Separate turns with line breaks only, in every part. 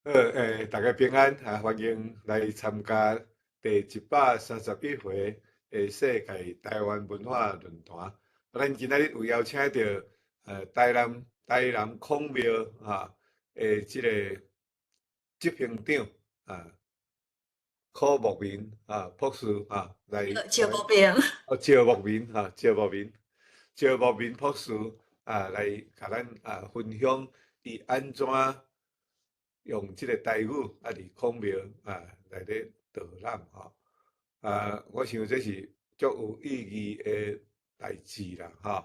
好，大家平安，啊，歡迎來參加第131回的世界台灣文化論壇。咱今仔日有邀請著台南孔廟哈的這个執行長啊，柯牧民啊博士啊來。
趙牧民。
哦，趙牧民哈，趙牧民，趙牧民博士啊，來共咱啊分享伊按怎用這个台語啊，佇孔廟啊來咧導覽吼。啊，我想這是足有意義的代誌啦，吼。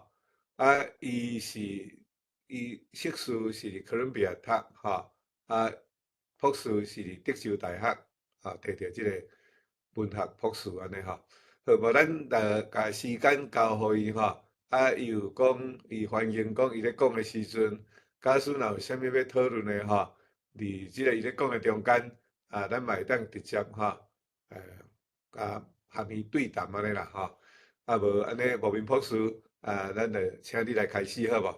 啊，伊是伊碩士是佇哥倫比亞讀，吼。啊，博士是佇德州大學，啊，摕著這个文學博士按呢吼。好，無咱來共時間交予伊吼。啊，伊有講，伊歡迎講，伊咧講的時陣，假使若有啥物欲討論的吼，佇這个伊咧講的中間，啊，咱嘛會當直接吼，啊，和伊對談按呢啦吼。啊，無按呢，牧民博士，啊，咱就請你來開始好無？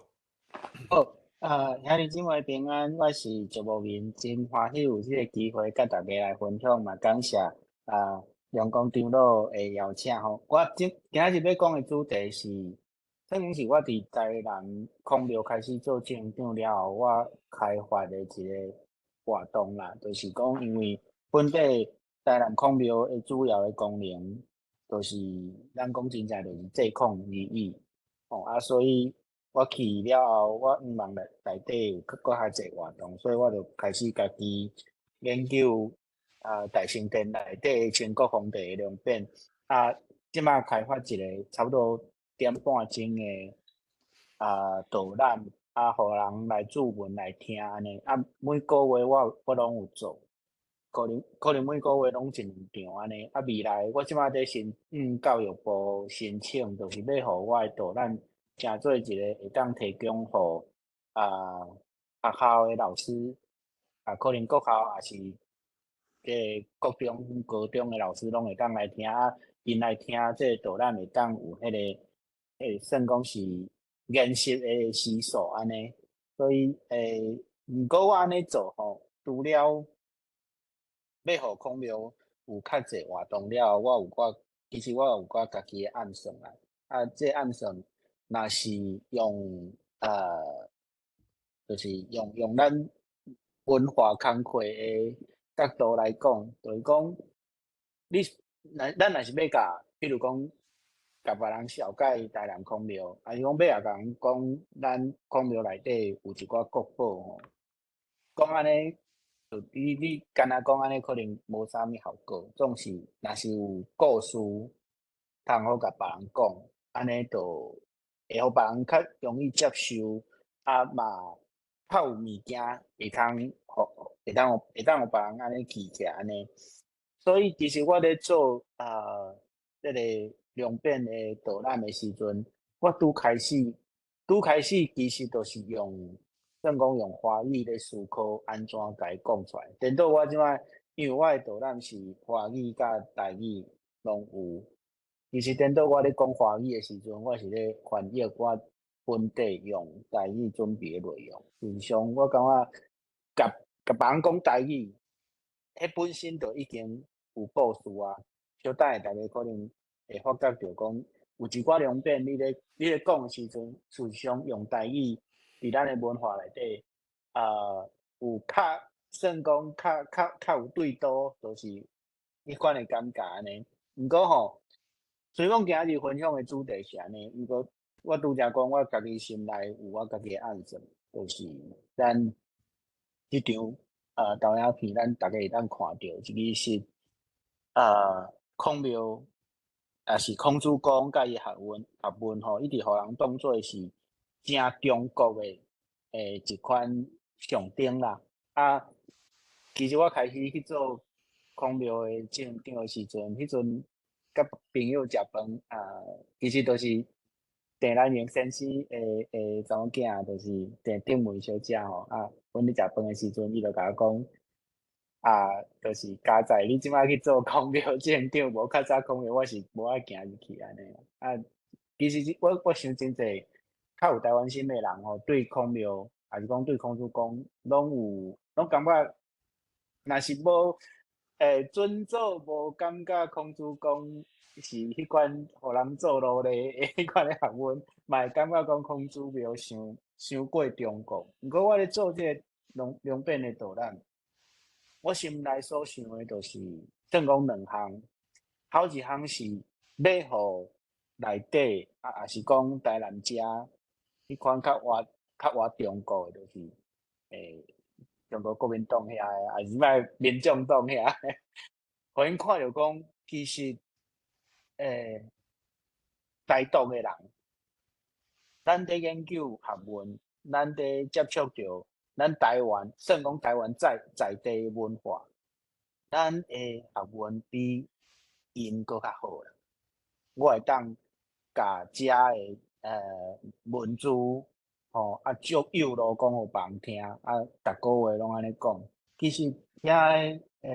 好，啊，兄弟姊妹平安，我是趙牧民，真歡喜有這个機會佮大家來分享，嘛感謝啊陽光長老的邀請吼。我今今仔日欲講的主題是，算講是我佇台南孔廟開始做執行長了後，我開發的一个活動啦，就是講因為本底台南孔廟的主要的功能，就是咱講真正就是祭孔而已，吼啊，所以我去了後，我向望內底有閣閣較濟活動，所以我就開始家己研究啊大成殿內底清國皇帝的龍變啊，這擺開發一个差不多點半鐘的啊導覽啊，予人來注文來聽按呢。啊，每个月我攏有做，可能每个月攏一兩場按呢。啊，未來我這擺佇申教育部申請，就是欲予我的導覽成做一个會當提供予啊學校的老師，啊，可能國校抑是這國中、高中的老師攏會當來聽，啊，𪜶來聽這个導覽會當有彼个，算講是研習的時數按呢。所以毋過我按呢做吼，除了欲予孔廟有較濟活動了後，我有我其實我有我家己的暗算啦。啊，這個暗算若是用就是用咱文化工課的角度來講，就是講你咱若是欲共，比如講，共別人紹介台南孔廟，抑是講欲共人講咱孔廟內底有一寡國寶吼，講按呢，就你干焦講按呢，可能無啥物效果。總是若是有故事，通好共別人講，按呢就會予別人較容易接受，啊嘛較有物件會通予會當予別人按呢記起來按呢。所以其實我咧做啊，這个龍變的導覽的時陣，我拄開始其實就是用，算講用華語咧思考按怎共伊講出來。顛倒我這擺，因為我的導覽是華語佮台語攏有。其實顛倒我咧講華語的時陣，我是咧翻譯我本底用台語準備的內容。事實上，我感覺共別人講台語，彼本身就已經有故事啊。小等下大家可能會發覺著講，有一寡龍變，你咧講的時陣，事實上用台語佇咱的文化內底，啊，有較算講較有對度，就是彼款的感覺按呢。毋過吼，雖講今日分享的主題是按呢，毋過我拄才講，我家己心內有我家己的暗算，就是咱這場投影片，咱逐家會當看著，這个是孔廟，抑是孔子宮佮伊學問吼，一直予人當做是誠中國的一款象徵啦。啊，其實我開始去做孔廟的執行長的時陣，彼陣佮朋友食飯啊，其實都是鄭南榮先生的查某囝，就是鄭頂梅小姐吼。啊，阮咧食飯的時陣，伊就共我講，啊，就是佳哉，你這擺去做孔廟執行長，無較早孔廟我是無愛行入去按呢。啊，其實我想真濟較有台灣心的人吼，對孔廟，抑是講對孔子宮，攏有攏感覺若是無准祖無感覺孔子講是彼款予人做奴隸的彼款的學問，嘛會感覺講孔子廟傷傷過中國。毋過我咧做這個兩兩邊的導覽，我心內所想的就是算講兩項，頭一項是欲予內底啊，抑是講台南遮彼款較倚中國的，就是中國國民黨遐的，抑是欲民眾黨遐的，予𪜶看著講，其實台獨的人，咱佇研究學問，咱佇接觸著咱台灣，算講台灣在地文化，咱的學問比𪜶閣較好啦。我會當共遮的文字吼，啊，足幼路講予別人聽，啊，逐個月攏按呢講。其實遐个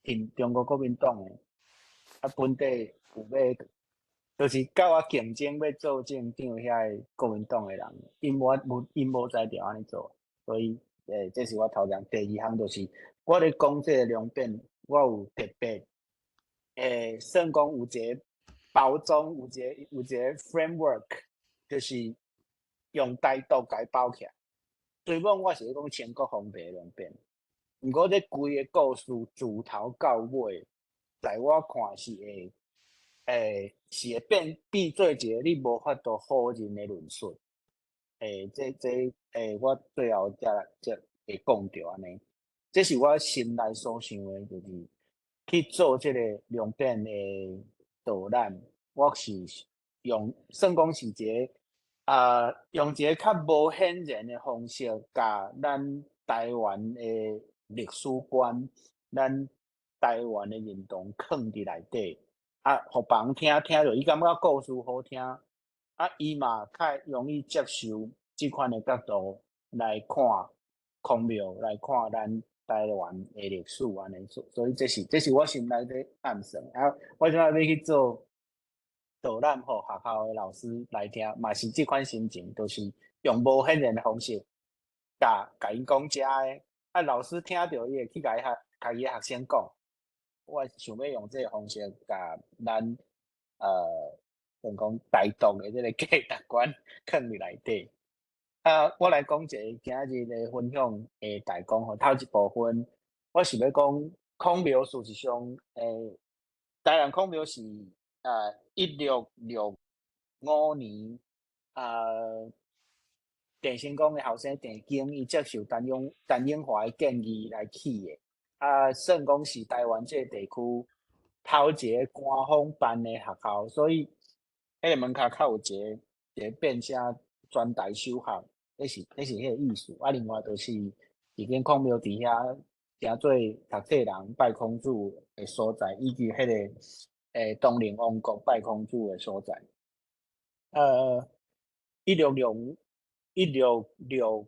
挺中國國民黨的，啊，本地有欲，就是佮我競爭欲做政長遐個國民黨的人，𪜶無才調按呢做，所以這是我頭一項。第二項就是，我咧講這個兩邊，我有特別算講有一個包裝，有一個 framework，就是用台獨共伊包起來。雖罔我是咧講清國皇帝的兩邊，毋過這規个故事自頭到尾，在我看是會變做一個你無法度否認的論述。這我最後才會講著按呢。這是我心內所想的，就是去做這個兩邊的導覽，我是用算講是一個用一個較無顯然的方式，共咱台灣的歷史觀，咱台灣的認同囥佇內底，啊，予別人聽聽著，伊感覺故事好聽，啊，伊嘛較容易接受這款的角度來看孔廟，來看咱台灣的歷史按呢，所以這是我心內咧暗算。啊，我這擺欲去做導覽，予學校的老師來聽，嘛是這款心情，就是用無顯然的方式，共𪜶講遮的，啊，老師聽著，伊會去共伊的學生講。我想欲用這个方式，共咱算講台獨的這个價值觀囥佇內底。啊，我來講一个今日的分享的大綱吼，頭一部分，我是欲講孔廟事實上，台南孔廟是1665年，鄭成功的後生鄭經，伊接受陳永華的建議來起的。啊，算講是台灣這个地區頭一个官方辦的學校，所以彼个門跤較有一個變成全台首學，彼是彼个意思。啊，另外就是這間孔廟佇遐誠做讀冊人拜孔子的所在，以及彼个東寧王國拜孔子的所在。1666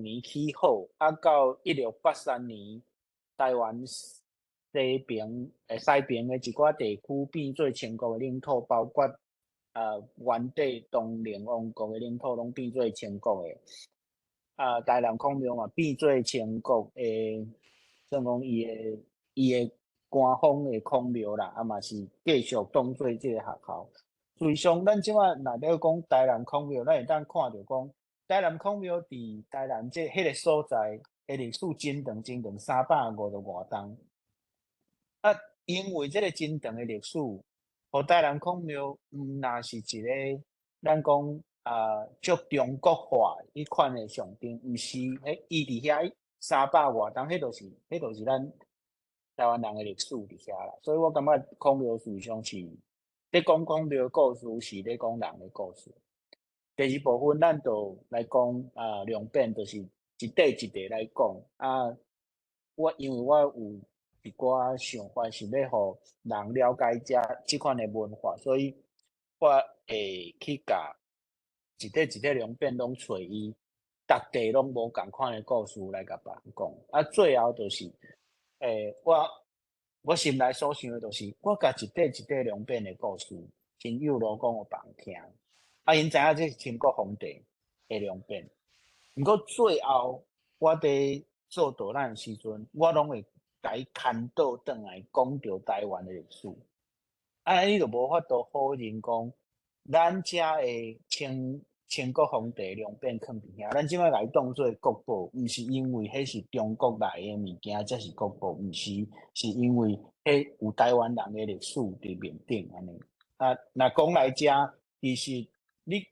年起好，啊，到1683年，台灣西爿的一寡地區變做清國的領土，包括原底東寧王國的領土攏變做清國的。啊，台南孔廟嘛變做清國的，算講伊的官方的孔廟啦，啊嘛是繼續當做這个學校。事實上，咱這擺若欲講台南孔廟，咱會當看著講，台南孔廟佇台南彼个所在的歷史真長真長，350外冬。啊，因為這个真長的歷史，予台南孔廟毋若是一个咱講足中國化彼款的象徵，毋是，彼伊佇遐三百外冬，彼就是咱台灣人的歷史佇遐啦。所以我感覺孔廟事實上是咧講孔廟故事，是咧講人的故事。第二部分，咱就來講兩邊就是一塊一塊來講。啊，我因為我有一寡想法是欲予人了解這款的文化，所以我會去共一塊一塊兩邊攏揣伊，逐塊攏無仝款的故事來共別人講。啊，最後就是，我心內所想的就是，我共一塊一塊兩邊的故事，親友路講予別人聽。啊，𪜶知影這是清國皇帝的兩邊。毋過最後，我佇做導覽的時陣，我攏會共伊牽倒轉來講著台灣的歷史。按呢你就無法度否認講，咱遮的清清國皇帝龍變囥佇遐，咱這擺共伊當做國寶，毋是因為彼是中國來的物件才是國寶，毋是，是因為彼有台灣人的歷史佇面頂按呢。啊，若講來遮，其實你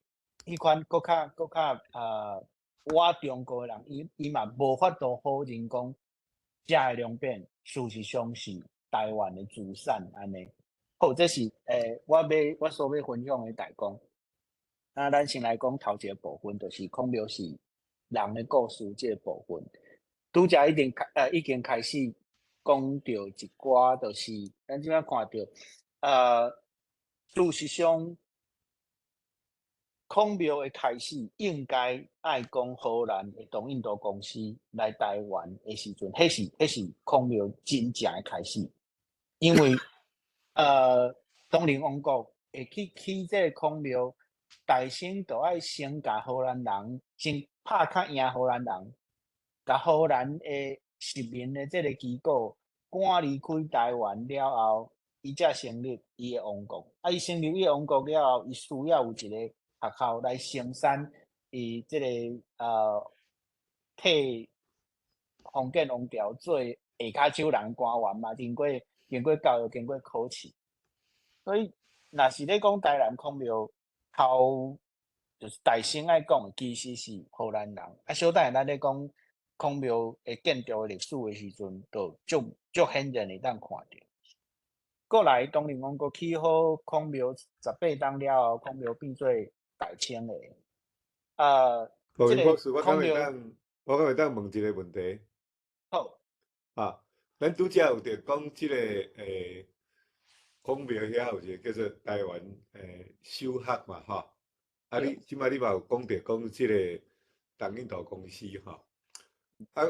彼款閣較閣較啊，倚中國的人，伊伊嘛無法度否認講，遮的龍變事實上是台灣的資產按呢。好，這是我欲我所欲分享的大綱。啊，咱先來講頭一个部分，就是孔廟是人的故事這个部分。拄才已經開已經開始講著一寡，就是咱這擺看著，事實上，孔廟的開始應該愛講荷蘭的東印度公司來台灣的時陣，彼是彼是孔廟真正的開始，因為東寧王國會去起這个孔廟，大先就愛先共荷蘭人先拍較贏荷蘭人，共荷蘭的殖民的這个機構趕離開台灣了後，伊才成立伊的王國。啊，伊成立伊的王國了後，伊需要有一个學校來生產伊這个替封建王朝做下跤手人官員嘛，經過經過教育，經過考試。所以，若是咧講台南孔廟頭，就是大先愛講的，其實是荷蘭人。啊，小等下咱咧講孔廟的建築的歷史的時陣，就足足顯然會當看著。過來，東寧王國起好孔廟18冬了後，孔廟變做大清的。啊，
這个孔廟，我敢會當問一个問題？
好。
啊，咱拄才有著講這个孔廟遐有一个叫做台灣首學嘛，吼。啊，你這擺你嘛有講著講這个東印度公司吼。啊，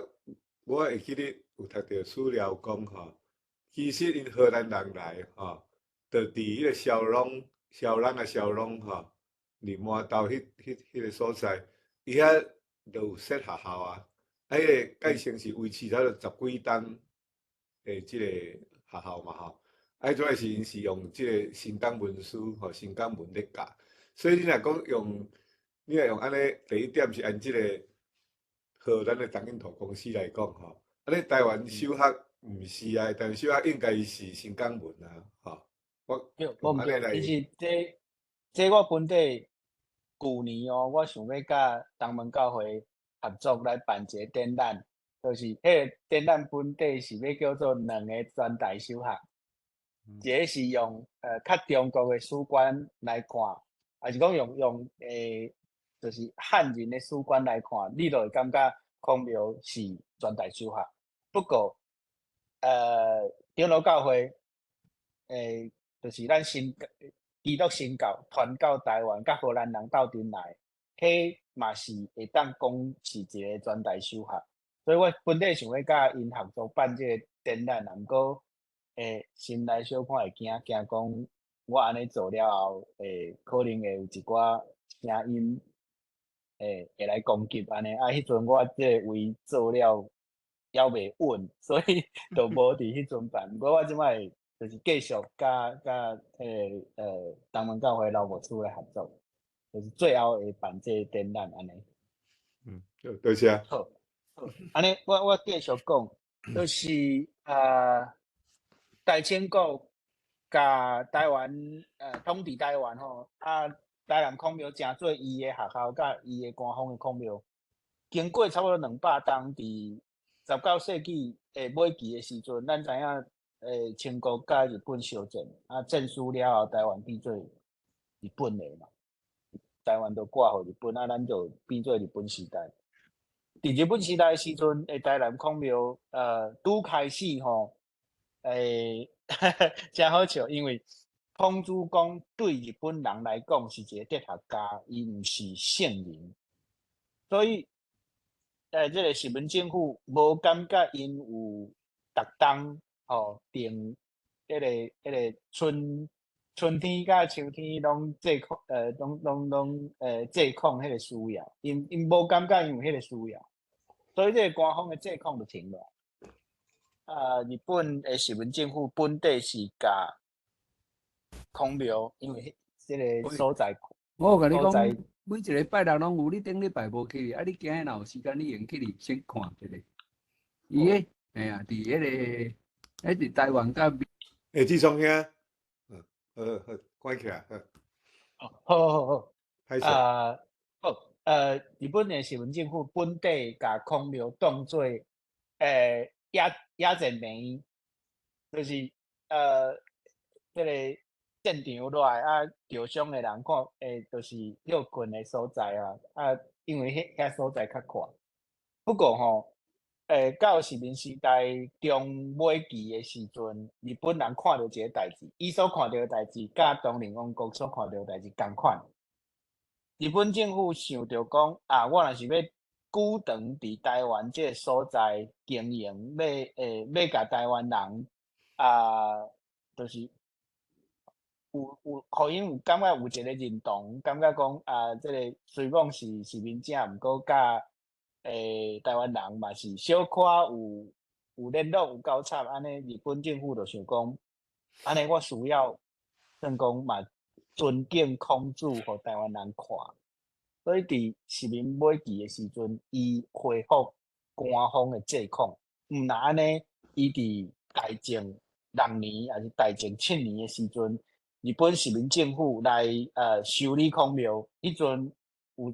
我會記得有讀著史料講吼，其實𪜶荷蘭人來吼，就佇彼個蕭朗、蕭朗啊、蕭朗吼，佇滿島彼彼彼个所在，伊遐就有設學校啊。啊，彼个蓋成是維持差不多十幾冬的這个學校嘛吼。啊，彼陣時𪜶是用這个新港文書吼，新港文咧教。所以你若講用，你若用按呢，第一點是按這个荷蘭的東印度公司來講吼，按呢台灣首學毋是啊，台灣首學應該是新港文啊，吼。我
對，無毋對，其實這這我本底舊年哦，我想欲佮東門教會合作來辦一个展覽，就是彼个展覽本底是欲叫做兩個全台首學，一个是用較中國的史觀來看，抑是講用用就是漢人的史觀來看，你就會感覺孔廟是全台首學。不過，長老教會，就是咱新基督新教傳到台灣，佮荷蘭人鬥陣來，彼嘛是會當講是一个全台首學。所以我本底想欲佮𪜶合作辦這个展覽，毋過，心內小可會驚驚講，我按呢做了後，可能會有一寡聲音，會來攻擊按呢。啊，彼陣我這个位做了猶未穩，所以就無佇彼陣辦。毋過我這擺就是繼續佮佮彼个東門教會老牧師來合作，就是最後會辦這个展覽按呢。
嗯，多謝。
好，好，按呢我我繼續講，就是大清國共台灣統治台灣吼，啊，台南孔廟成做伊的學校，佮伊的官方的孔廟，經過差不多200冬，佇19世紀的尾期的時陣，咱知影，清國佮日本相戰，啊，戰輸了後，台灣變做日本的嘛，台灣就割予日本，啊，咱就變做日本時代。佇日本時代的時陣，台南孔廟，拄開始吼，誠好笑，因為孔子講對日本人來講是一個哲學家，伊毋是聖人，所以，這个日本政府無感覺𪜶有逐冬吼定彼个彼个春春天佮秋天攏祭孔，攏攏攏祭孔彼个需要，𪜶𪜶無感覺𪜶有彼个需要。所以這个官方的祭孔就停落。啊，日本的殖民政府本底是共孔廟，因為這个所在，
我共你講，每一个拜六攏有，你頂禮拜無去，啊，你今日若有時間，你會去先看一下。伊个，嘿啊，佇彼个，彼佇台灣佮。
欸，志聰兄，嗯，好好，關起來，
好。好好好。
歹勢。
啊，好，日本的殖民政府本底共孔廟當做野戰病院，就是這个戰場落來啊，受傷的人看，就是歇睏的所在啊，啊，因為彼遐所在較闊。不過吼，到殖民時代中尾期的時陣，日本人看著一个代誌，伊所看著的代誌，佮東寧王國所看著的代誌仝款。日本政府想著講啊，我若是欲久長佇台灣這个所在經營，欲共台灣人啊，就是有，予𪜶有感覺有一个認同，感覺講啊，這个雖講是殖民者，毋過佮台灣人嘛是小可有聯絡有交叉，按呢日本政府就想講，按呢我需要算講嘛尊敬孔子，予台灣人看，所以佇殖民尾期的時陣，伊恢復官方的祭孔，毋若按呢，伊佇大正6年抑是大正7年的時陣，日本殖民政府來修理孔廟，彼陣有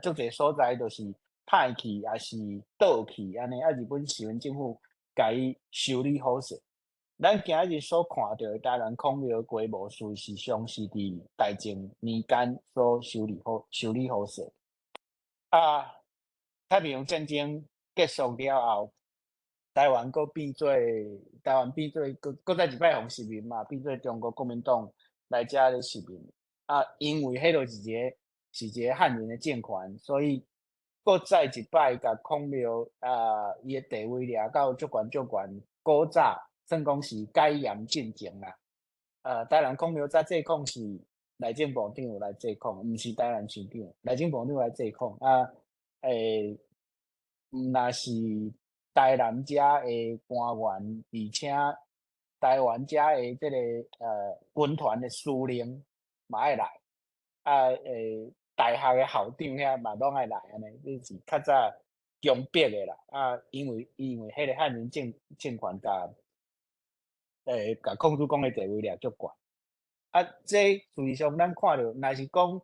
足濟所在就是歹去，抑是倒去按呢，啊日本殖民政府共伊修理好勢。咱今日所看著的台南孔廟規模，事實上是佇大正年間所修理好勢。啊，太平洋戰爭結束了後，台灣變做閣再一擺予殖民嘛，變做中國國民黨來遮咧殖民。啊，因為彼就是一个漢人的政權，所以閣再一擺共孔廟啊，伊的地位掠到足懸足懸，古早算講是解嚴進前啦。台南孔廟早祭孔是內政部長來祭孔，毋是台南市長，內政部長來祭孔。啊，毋若是台南遮的官員，而且台灣遮的這个軍團的司令嘛愛來，啊，大學的校長遐嘛攏愛來按呢，這是較早強迫的啦。啊，因為彼个漢人政權共孔子宮的地位掠足懸。啊，這事實上咱看著，若是講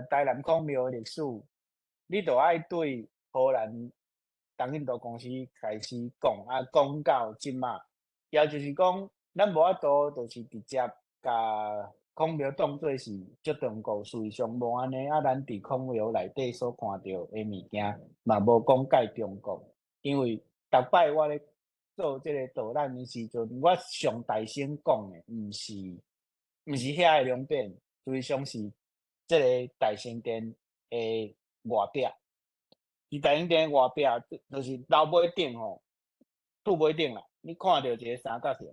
台南孔廟的歷史，你著愛對荷蘭東印度公司開始講，啊，講到這馬，也就是講，咱無法度就是直接共孔廟當做是足中國，事實上無按呢。啊，咱佇孔廟內底所看著的物件，嘛無講蓋中國，因為逐擺我咧做這个導覽的時陣，我上大聲講的，毋是遐个兩邊，事實上是這个大成殿的外壁。佇大成殿的外壁，就是樓尾頂吼，厝尾頂啦，你看著一个三角形，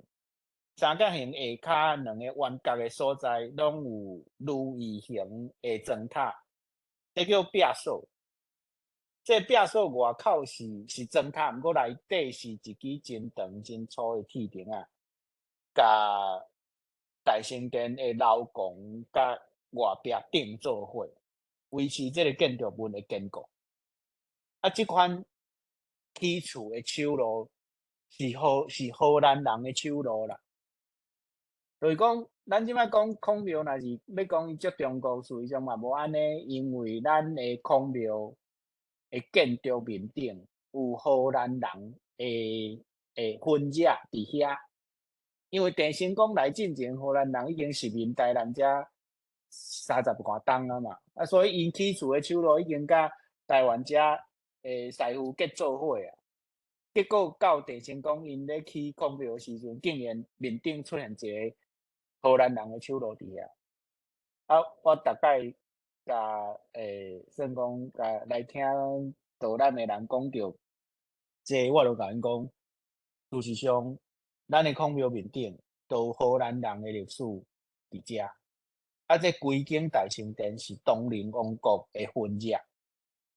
三角形下跤兩个圓角的所在，攏有如意形的磚塔，這叫壁所。這壁所外口是磚塔，毋過內底是一支真長真粗的鐵釘仔，共大成殿的樓摃佮外壁釘做伙，維持這个建築物的堅固。啊，這款起厝的手路是荷蘭人的手路啦。就是講，咱這擺講孔廟，若是欲講伊足中國，事實上嘛無按呢，因為咱的孔廟的建築面頂有荷蘭人的痕跡佇遐。因為鄭成功來進前，荷蘭人已經殖民台南遮30外冬啊嘛，啊，所以𪜶起厝的手路已經佮台灣遮的師傅結做伙啊。結果到鄭成功𪜶咧起孔廟的時陣，竟然面頂出現一個荷蘭人的手路佇遐。啊，我逐擺共算講共來聽導覽的人講著，這我就共𪜶講，事實上，咱的孔廟面頂都有荷蘭人的歷史佇遮。啊，這規間大成殿是東寧王國的痕跡。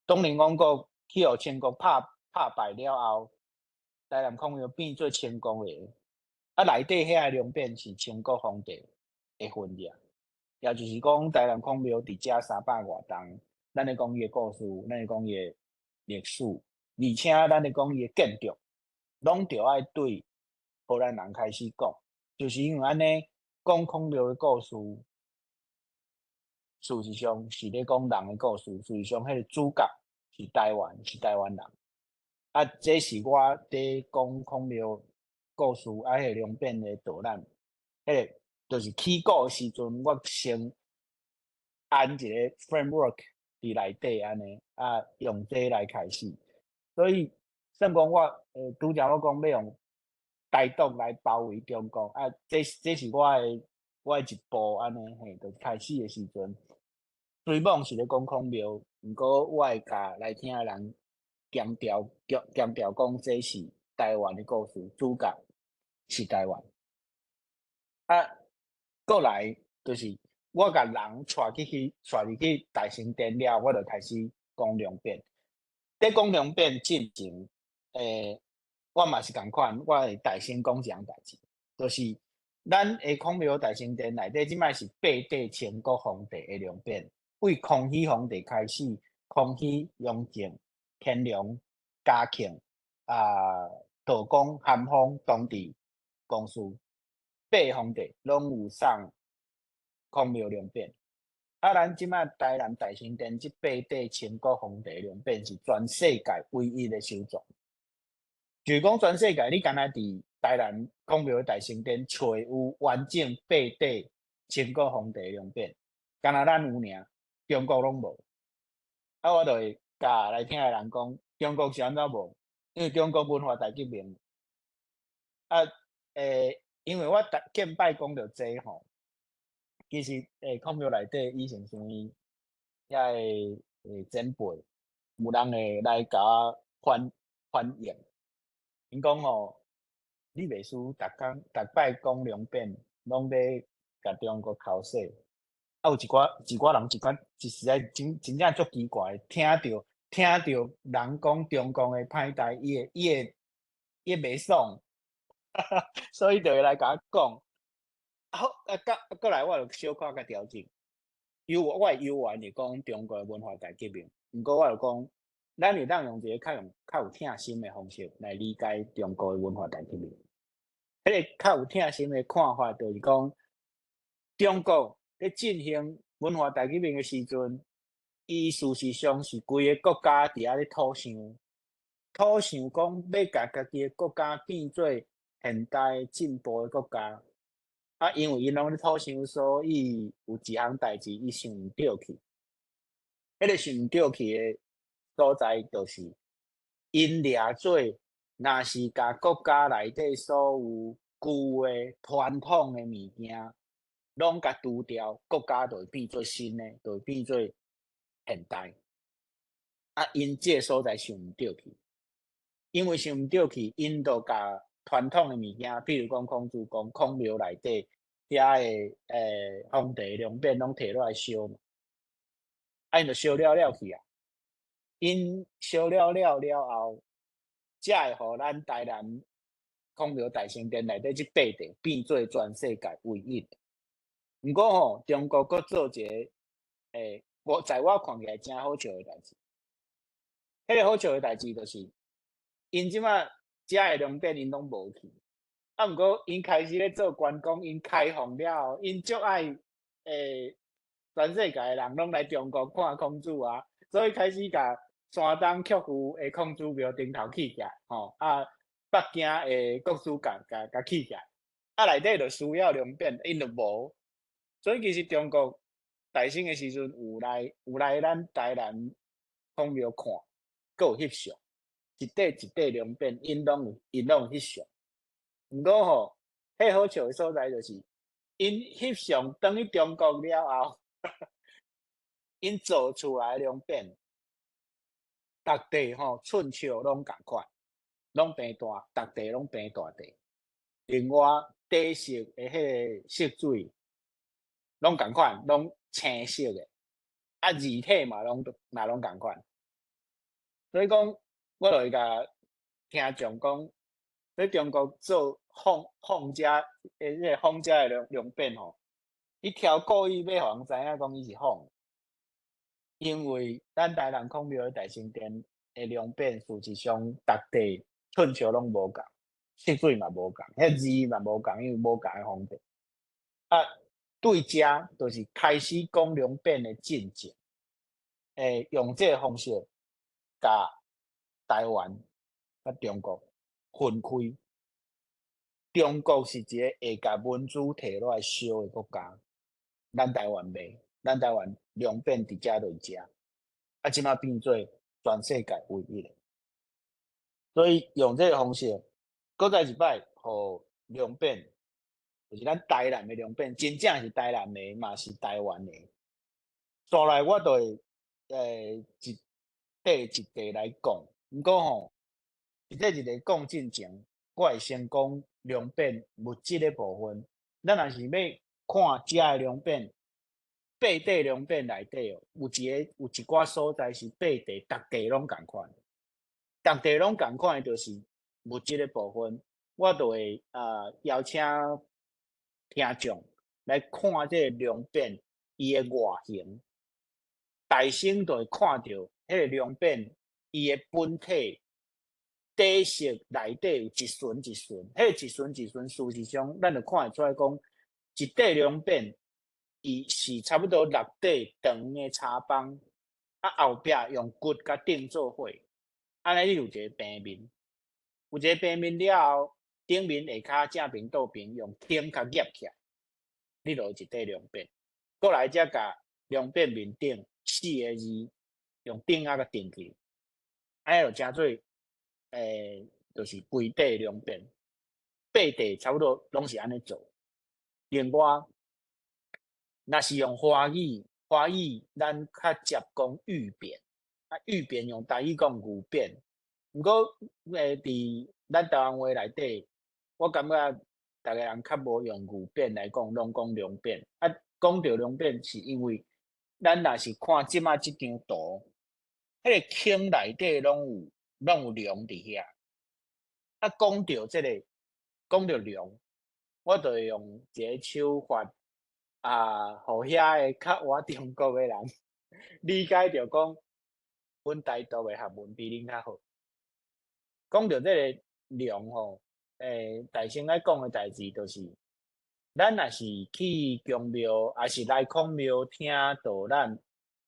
東寧王國去予清國拍敗了後，台南孔廟變做清國的，啊內底遐个龍變是清國皇帝的分額，也就是講台南孔廟佇遮300外冬，咱咧講伊的故事，咱咧講伊的歷史，而且咱咧講伊的建築，攏著愛對荷蘭人開始講，就是因為按呢講孔廟的故事，事實上是咧講人的故事，事實上彼個主角是台灣，是台灣人。啊，這是我佇講孔廟故事啊，彼個龍變的導覽，彼個就是起鼓的時陣，我先按一個 framework 佇內底按呢，啊，用這來開始。所以算講我拄才我講欲用台獨來包圍中國，啊，這是我的一步按呢，嘿，就開始的時陣，雖罔是咧講孔廟，毋過我會共來聽的人強調講這是台灣的故事，主角是台灣。啊，過來就是我共人帶入去大成殿了，我就開始講龍變。佇講龍變進前，我嘛是仝款，我會大聲講一項代誌，就是咱的孔廟大成殿內底，這擺是八塊清國皇帝的龍變，對康熙皇帝開始，康熙、雍正、乾隆、嘉慶、啊，道光、咸豐、同治、光緒，八个皇帝攏有送孔廟龍變。啊，咱這擺台南大成殿這八塊清國皇帝龍變是全世界唯一的收藏。就是講全世界你干焦佇台南孔廟大成殿揣有完整八塊清國皇帝龍變，干焦咱有爾，中國攏無。啊，我就會共來聽的人講，中國是按怎無？因為中國文化大革命。啊，因為我逐見擺講著這吼，其實孔廟內底以前啥物遐个前輩，有人會來共我反映，𪜶講吼，你袂輸逐工逐擺講龍變，攏咧共中國剾洗。啊，有一寡人一寡一實在真正足奇怪，聽著人講中共的歹代，伊會袂爽，所以就會來共我講。好，啊，閣來我就小可共調整，猶我會猶原是講中國的文化大革命，毋過我就講，咱會當用一个較有疼心的方式來理解中國的文化大革命。彼個較有疼心的看法，就是講中國咧進行文化大革命的時陣，伊事實上是規个國家佇遐咧討想，討想講欲共家己的國家變做現代進步的國家。啊，因為𪜶攏咧討想，所以有一項代誌伊想毋著去。彼個想毋著去的所在，就是𪜶掠做，若是共國家內底所有舊的傳統的物件，攏共除掉，國家就會變做新的，就會變做現代。啊，𪜶這个所在想毋著去，因為想毋著去，𪜶就共傳統的物件，比如講孔子講孔廟內底遐个皇帝龍變攏提落來燒嘛，啊，𪜶就燒了了去啊。𪜶燒了了了後，才會予咱台南孔廟大成殿內底這八塊變做全世界唯一。毋過吼，中國閣做一个我在我看起來誠好笑的代誌。彼個好笑的代誌就是，𪜶這擺遮的龍變𪜶攏無去，啊，毋過𪜶開始咧做觀光，𪜶開放了後，𪜶足愛全世界的人攏來中國看孔子啊，所以開始共山東曲阜的孔子廟頂頭起起來，吼，啊，北京的國子監共起起來，啊，內底就需要龍變，𪜶就無，所以其實中國大興的時陣有來咱台南孔廟看，閣有翕相。一塊一塊龍變，𪜶攏有翕相。毋過吼，彼好笑的所在就是，𪜶翕相轉去中國了後，𪜶做出來的龍變，逐塊吼寸尺攏仝款，攏平大，逐塊攏平大塊。另外底色的彼個色水攏仝款，攏青色的，啊字體嘛攏仝款。所以講，我就會共聽眾講，咧中國做仿仿者，迄個仿者的龍龍匾吼，伊超故意欲予人知影講伊是仿，因為咱台南孔廟的大成殿的龍匾，事實上逐地寸尺攏無仝，色水嘛無仝，彼字嘛無仝，因為無仝的方法。啊，對遮就是開始講龍匾的進程，用這個方式共台灣佮中國分開。中國是一個會共文字提落來燒的國家，咱台灣袂，咱台灣龍匾佇遮就遮，啊，這馬變做全世界唯一的。所以用這個方式，閣再一擺，予龍匾，就是咱台南的龍匾，真正是台南的，嘛是台灣的。紲來我就會一塊一塊來講，毋過吼，一塊一塊講進前，我會先講龍匾物質的部分。咱若是欲看遮的龍匾，八塊龍匾內底哦，有一寡所在是八塊，逐塊攏仝款，逐塊攏仝款的，就是物質的部分。我就會邀請聽眾來看這個龍匾伊的外形，大聲就會看著彼個龍匾伊的本體底色內底有一層一層，彼個一層一層，事實上咱就看會出來講，一塊龍匾伊是差不多六塊長的柴枋，啊後壁用骨共釘做伙，按呢你有一個平面，有一個平面了後，頂面下跤正平倒平用釘共夾起來，你就有一塊龍匾。過來才共龍匾面頂四個字用釘仔共釘去，按呢就成做就是規塊龍匾，八塊差不多攏是按呢做。另外，若是用華語，華語咱較捷講玉匾，啊玉匾用台語講牛匾。毋過佇咱台灣話內底，我感覺逐个人較無用牛匾來講，攏講龍匾。啊，講著龍匾是因為咱若是看這馬這張圖，彼個坑內底攏有龍佇遐。啊，講著這個，講著龍，我就會用一個手法啊，予遐個較倚中國的人理解著講，阮台獨的學問比恁較好。講著這個龍吼，大聲愛講的代誌就是，咱若是去宮廟，抑是來孔廟聽導覽，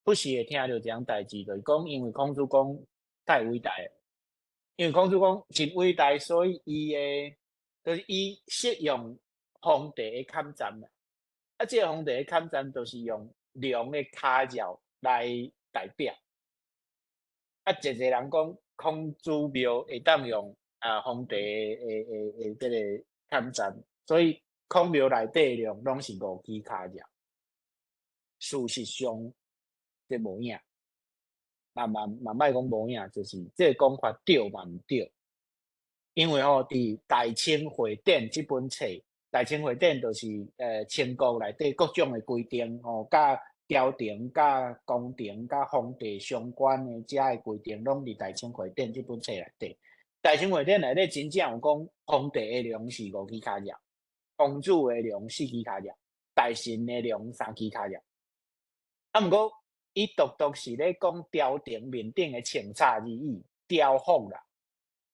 不時會聽著一項代誌，就是講因為孔子公太偉大了，因為孔子公真偉大，所以伊的就是伊適用皇帝的崁棧啦。啊，這個皇帝的崁棧就是用龍的跤爪來代表。啊，濟濟人講孔子廟會當用啊皇帝的這個崁棧，所以孔廟內底的龍攏是五支跤爪。事實上，這無影，嘛嘛嘛莫講無影，就是這個講法對嘛毋對。因為吼，佇《大清會典》這本冊，《大清會典》就是清國內底各種的規定吼，佮朝廷、佮宮廷、佮皇帝相關的遮的規定，攏佇《大清會典》這本冊內底。《大清會典》內底真正有講，皇帝的龍是五支跤爪，王子的龍四支跤爪，大臣的龍三支跤爪。啊，毋過伊獨獨是咧講朝廷面頂的穿插而已，朝服啦，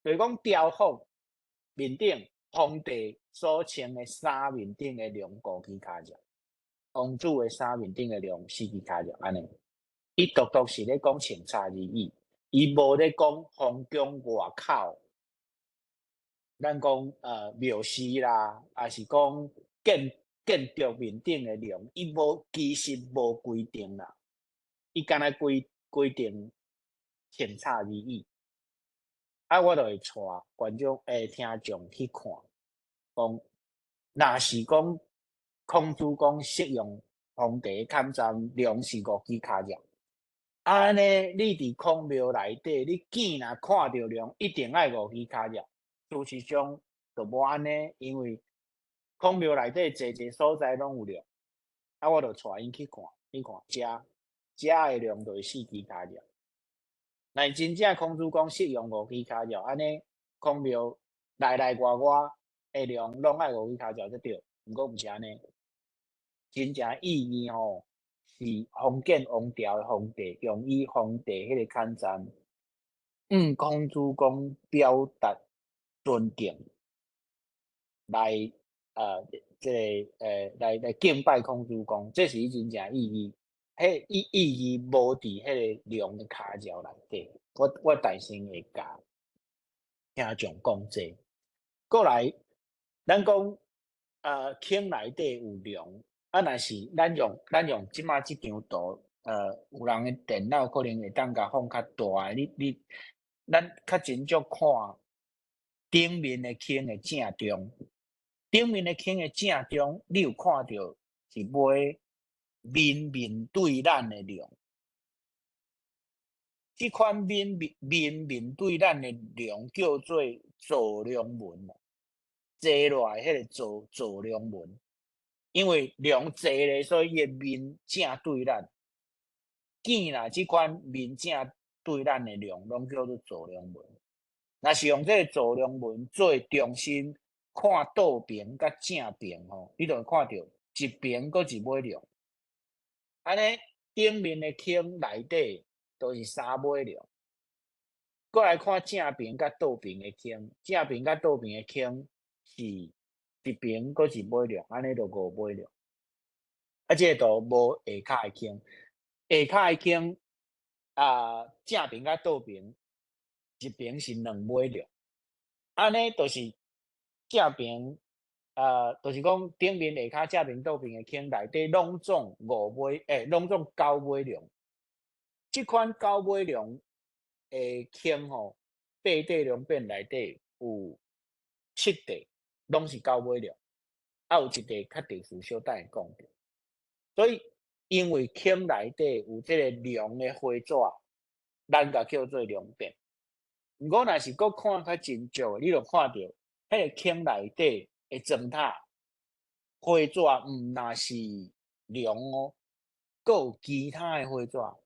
就是講朝服面頂皇帝所穿的衫面頂的龍五支跤爪，王子的衫面頂的龍四支跤爪，按呢。伊獨獨是咧講穿插而已，伊無咧講皇宮外口，咱講廟寺啦，抑是講建築面頂的龍，伊無其實無規定啦，伊干焦規定穿插而已。啊，我就會帶觀眾聽眾去看，講若是講孔子講適用皇帝崁棧龍是五支跤爪，按呢你佇孔廟內底，你見若看著龍，一定愛五支跤爪。事實上就無按呢，因為孔廟內底濟濟所在攏有龍，啊，我就帶𪜶去看，你看遮遮的龍就是四支跤爪。若真正孔子講適用五支跤轎，按呢孔廟內內外外的龍攏愛五支跤轎才對，毋過毋是按呢。真正意義吼，是封建王朝的皇帝用伊皇帝彼个崁站，向孔子公表達尊敬，來這个來敬拜孔子公，這是伊真正意義。彼意義無佇彼个龍的跤轎內底，我大聲會共聽眾講這。過來，咱講坑內底有龍，啊，若是咱用這馬這張圖，有人的電腦可能會當共放較大，你咱較真少看頂面的坑的正中，頂面的坑的正中，你有看著一尾面面對咱的龍。這款面面面面對咱的龍叫做坐龍紋，坐落來彼个坐龍紋，因為龍坐咧，所以伊的面正對咱。見啦，這款面正對咱的龍，攏叫做坐龍紋。若是用這个坐龍紋做中心，看倒爿佮正爿吼，你就會看著一爿閣一尾龍。按呢頂面的坑內底都是三尾龍。過來看正爿佮倒爿的坑，正爿佮倒爿的坑是一爿閣一尾龍，按呢就五尾龍。啊，這个就無下跤的坑，下跤的坑啊，正爿佮倒爿一爿是兩尾龍。按呢就是正爿啊，就是講頂面下跤正爿倒爿的坑內底攏總五尾，攏總九尾龍。這款九尾龍的坑吼，八塊龍變內底有七塊，攏是九尾龍，啊有一塊較特殊，小等下講著。所以因為坑內底有這个龍的花紙，咱共叫做龍變。毋過若是閣看較真少，你就看著彼个坑內底的磚塔花紙，毋若是龍哦，閣有其他的花紙。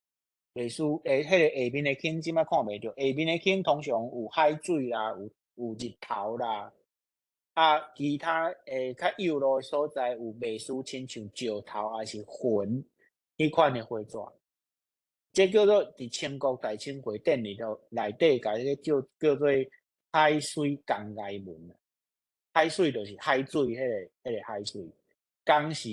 例如，彼个下面的坑這擺看袂著，下面的坑通常有海水啦，有日頭啦，啊，其他較幼路的所在有袂輸親像石頭抑是雲彼款的花紙。這叫做佇清國大清會典裡頭內底，共彼个叫做海水江崖紋。海水就是海水，彼个海水，江是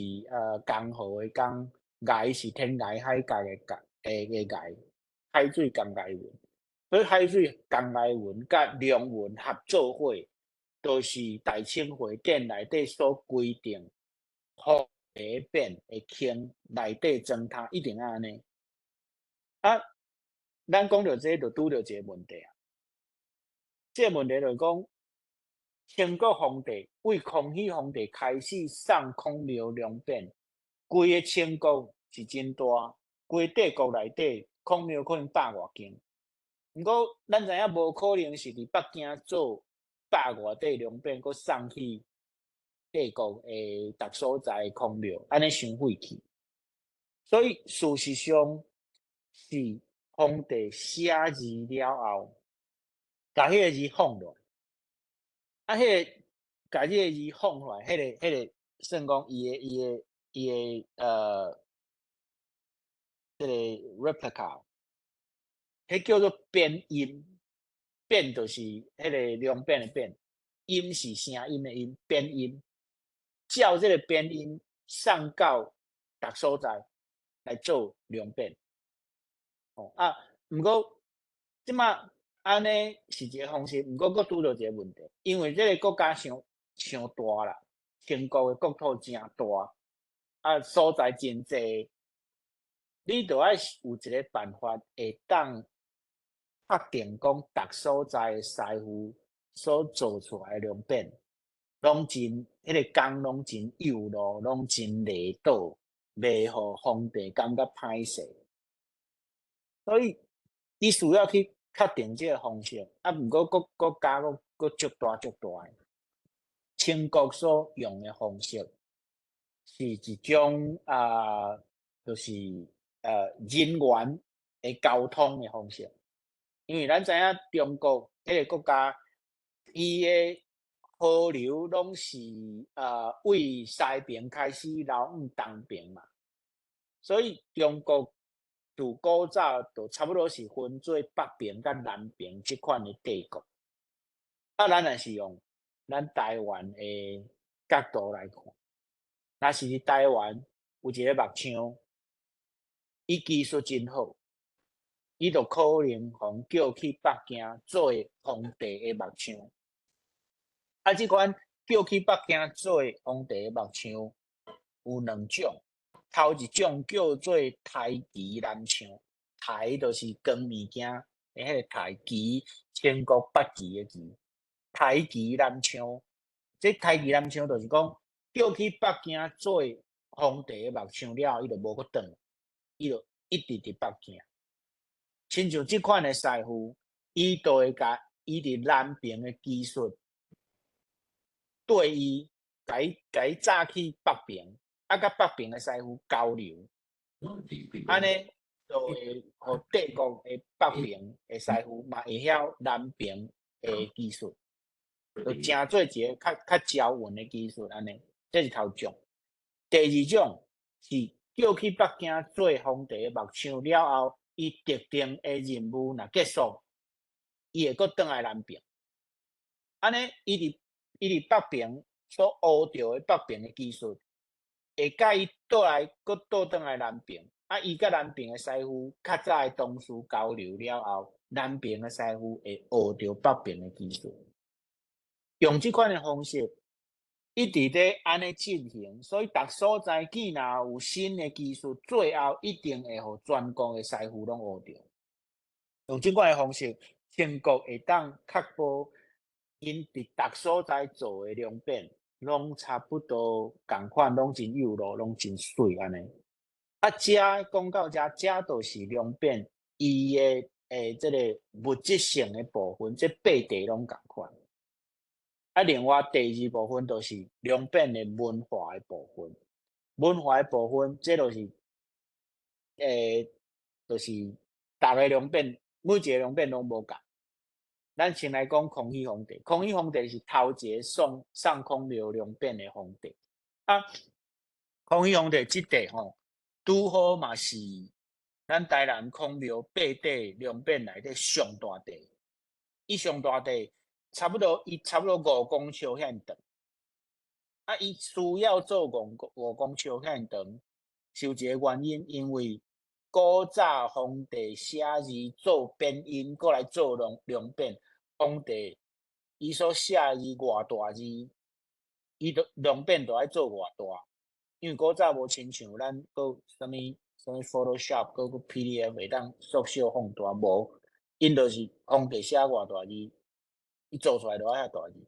江河的江，崖是天涯海角的角。的崖，海水江崖紋，所以海水江崖紋佮龍紋合做伙，都是大清會典內底所規定，皇帝變的坑內底磚塔一定愛按呢。啊，咱講著這就拄著一个問題啊。這个問題就是講，清國皇帝為康熙皇帝開始送孔廟龍匾，規个清國是真大。規帝國內底孔廟可能百外間，毋過咱知影無可能是佇北京做百外塊龍匾，閣送去帝國的逐所在的孔廟，按呢傷費氣。所以事實上是皇帝寫字了後，共彼个字放落來，啊，彼个共這个字放落來，彼个算講伊的這个 replica，彼叫做變音，變就是彼个龍變的變，音是聲音的音，變音，照這个變音送到逐所在來做龍變。哦啊，毋過這馬按呢是一个方式，毋過閣拄著一个問題，因為這个國家傷傷大啦，清國的國土誠大，啊所在真濟。你著愛有一个辦法，會當確定講，逐所在的師傅所做出來的龍變，攏真彼个工攏真幼路，攏真離倒，袂予皇帝感覺歹勢。所以，伊需要去確定這个方式。啊，毋過國家閣足大足大的。清國所用的方式是一種啊，就是人員的溝通的方式。因為咱知影中國彼个國家，伊的河流攏是對西爿開始流向東爿嘛，所以中國自古早就差不多是分做北爿佮南爿這款的帝國。啊，咱若是用咱台灣的角度來看，若是佇台灣有一個木匠，伊技術真好，伊就可能予叫去北京做皇帝的木匠。啊，這款叫去北京做皇帝的木匠有兩種，頭一種叫做刣旗南匠，刣就是扛物件的彼個刣，旗清國八旗的旗，刣旗南匠。這刣旗南匠就是講叫去北京做皇帝的木匠了後，伊就無閣轉，伊就一直佇北京。親像這款的師傅，伊就會共伊佇南爿的技術，對伊，共伊載去北爿，啊，佮北爿的師傅交流，按呢就會予帝國的北爿的師傅嘛會曉南爿的技術，就成做一个較較交勻的技術按呢，這是頭種。第二種是叫去北京做皇帝的木匠了後，伊特定的任務若結束，伊會閣轉來南爿。按呢，伊佇北爿所學著的北爿的技術，會共伊倒來閣倒轉來南爿。啊，伊佮南爿的師傅較早的同事交流了後，南爿的師傅會學著北爿的技術，用這款的方式一直咧按呢進行。所以，逐所在既若有新的技術，最後一定會予全國的師傅攏學著。用這款的方式，清國會當確保𪜶佇逐所在做的龍匾，攏差不多仝款，攏真幼路，攏真媠按呢。啊，遮講到遮，遮就是龍匾伊的這個物質性的部分，這八塊攏仝款。啊，另外第二部分就是龍匾的文化的部分。文化的部分，這就是就是逐个龍匾，每一個龍匾攏無仝。咱先來講康熙皇帝，康熙皇帝是頭一个送孔廟龍匾的皇帝。啊，康熙皇帝這塊吼，拄好嘛是咱台南孔廟八塊龍匾內底上大塊。伊上大塊，差不多伊差不多5公尺遐長。啊，伊需要做5公尺遐長，是有一个原因，因為古早皇帝寫字做變音，閣來做龍匾。皇帝伊所寫字偌大字，伊就龍匾就愛做偌大。因為古早無親像咱閣啥物啥物 Photoshop，閣閣 PDF 會當縮小放大，無，𪜶就是皇帝寫偌大字，伊做出來就愛遐大字。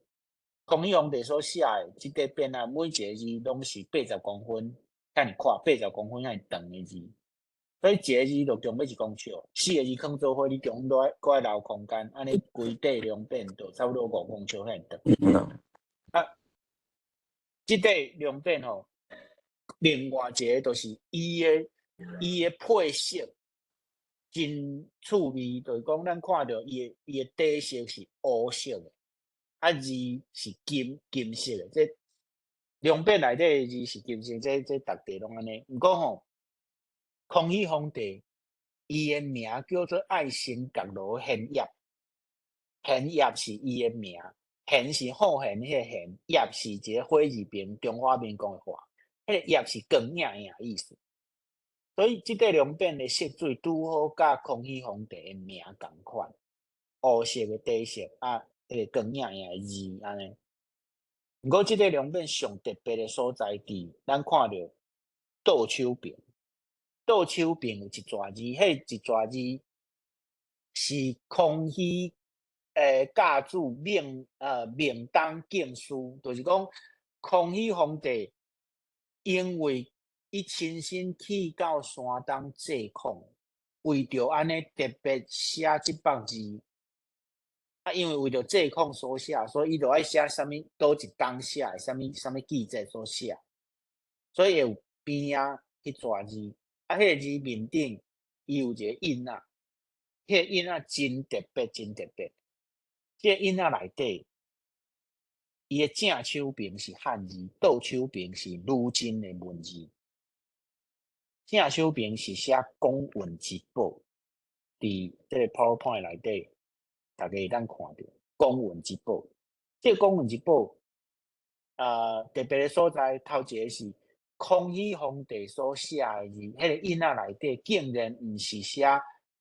康熙皇帝所寫的這塊匾仔，每一个字攏是80公分遐爾闊，八十公分遐爾長的字。所以一个字就強欲1公尺，四个字囥做伙，你中間閣愛留空間，按呢規塊龍匾就差不多5公尺遐爾長。啊，這塊龍匾吼，另外一个就是伊的配色真趣味，就是講咱看著伊的底色是烏色的，啊字是金色的。這龍匾內底的字是金色，這逐塊攏按呢。毋過吼，康熙皇帝伊的名叫做愛新覺羅玄燁，玄燁是伊的名，玄是好玄彼个玄，燁是一个火字邊中華民國的華，彼个燁是光影影意思。所以這塊龍匾的色水拄好佮康熙皇帝的名仝款，烏色的底色啊，彼个光影影的字按呢。毋過這塊龍匾上特別的所在佇咱看著倒手爿。倒手爿有一逝字，彼一逝字是康熙教主明東敬師，就是講康熙皇帝因為伊親身去到山東祭孔，為著按呢特別寫這幅字。啊，因為為著祭孔所寫，所以伊就愛寫啥物，佗一冬寫的，啥物啥物季節所寫，所以會有邊仔彼逝字。啊，彼个字面頂伊有一个印仔，彼个印仔真特別，真特別。這個印仔內底，伊的正手爿是漢字，倒手爿是女真的文字。正手爿是寫公運之寶，佇這个 PowerPoint 內底，大家會當看著公運之寶。這个公運之寶，特別的所在，頭一个是康熙皇帝所寫的字，彼个印仔內底竟然毋是寫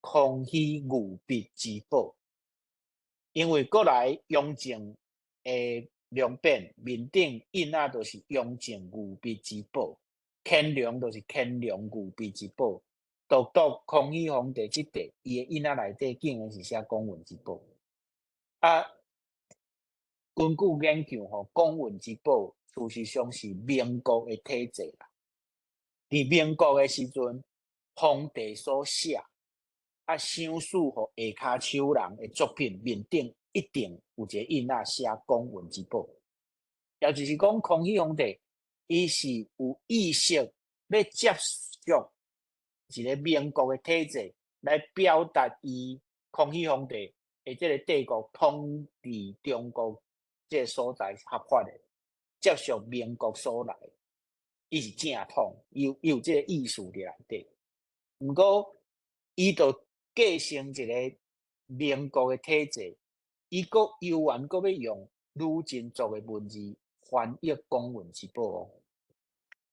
康熙御筆之寶，因為過來雍正的龍變面頂印仔就是雍正御筆之寶，乾隆就是乾隆御筆之寶，獨獨康熙皇帝這塊，伊的印仔內底竟然是寫公運之寶。啊，根據研究吼，公運之寶事實上是民國的體制啦。佇民國的時陣，皇帝所寫啊，賞賜予下跤手人的作品面頂一定有一个印仔寫公運之寶，也就是講，康熙皇帝伊是有意識欲接觸一个民國的體制，來表達伊康熙皇帝的這个帝國統治中國這个所在是合法的，接受民國所來，伊是正統，伊有這个意思佇內底。毋過，伊就繼承一个民國的體制，伊閣猶原閣欲用女真族的文字翻譯公運之寶哦，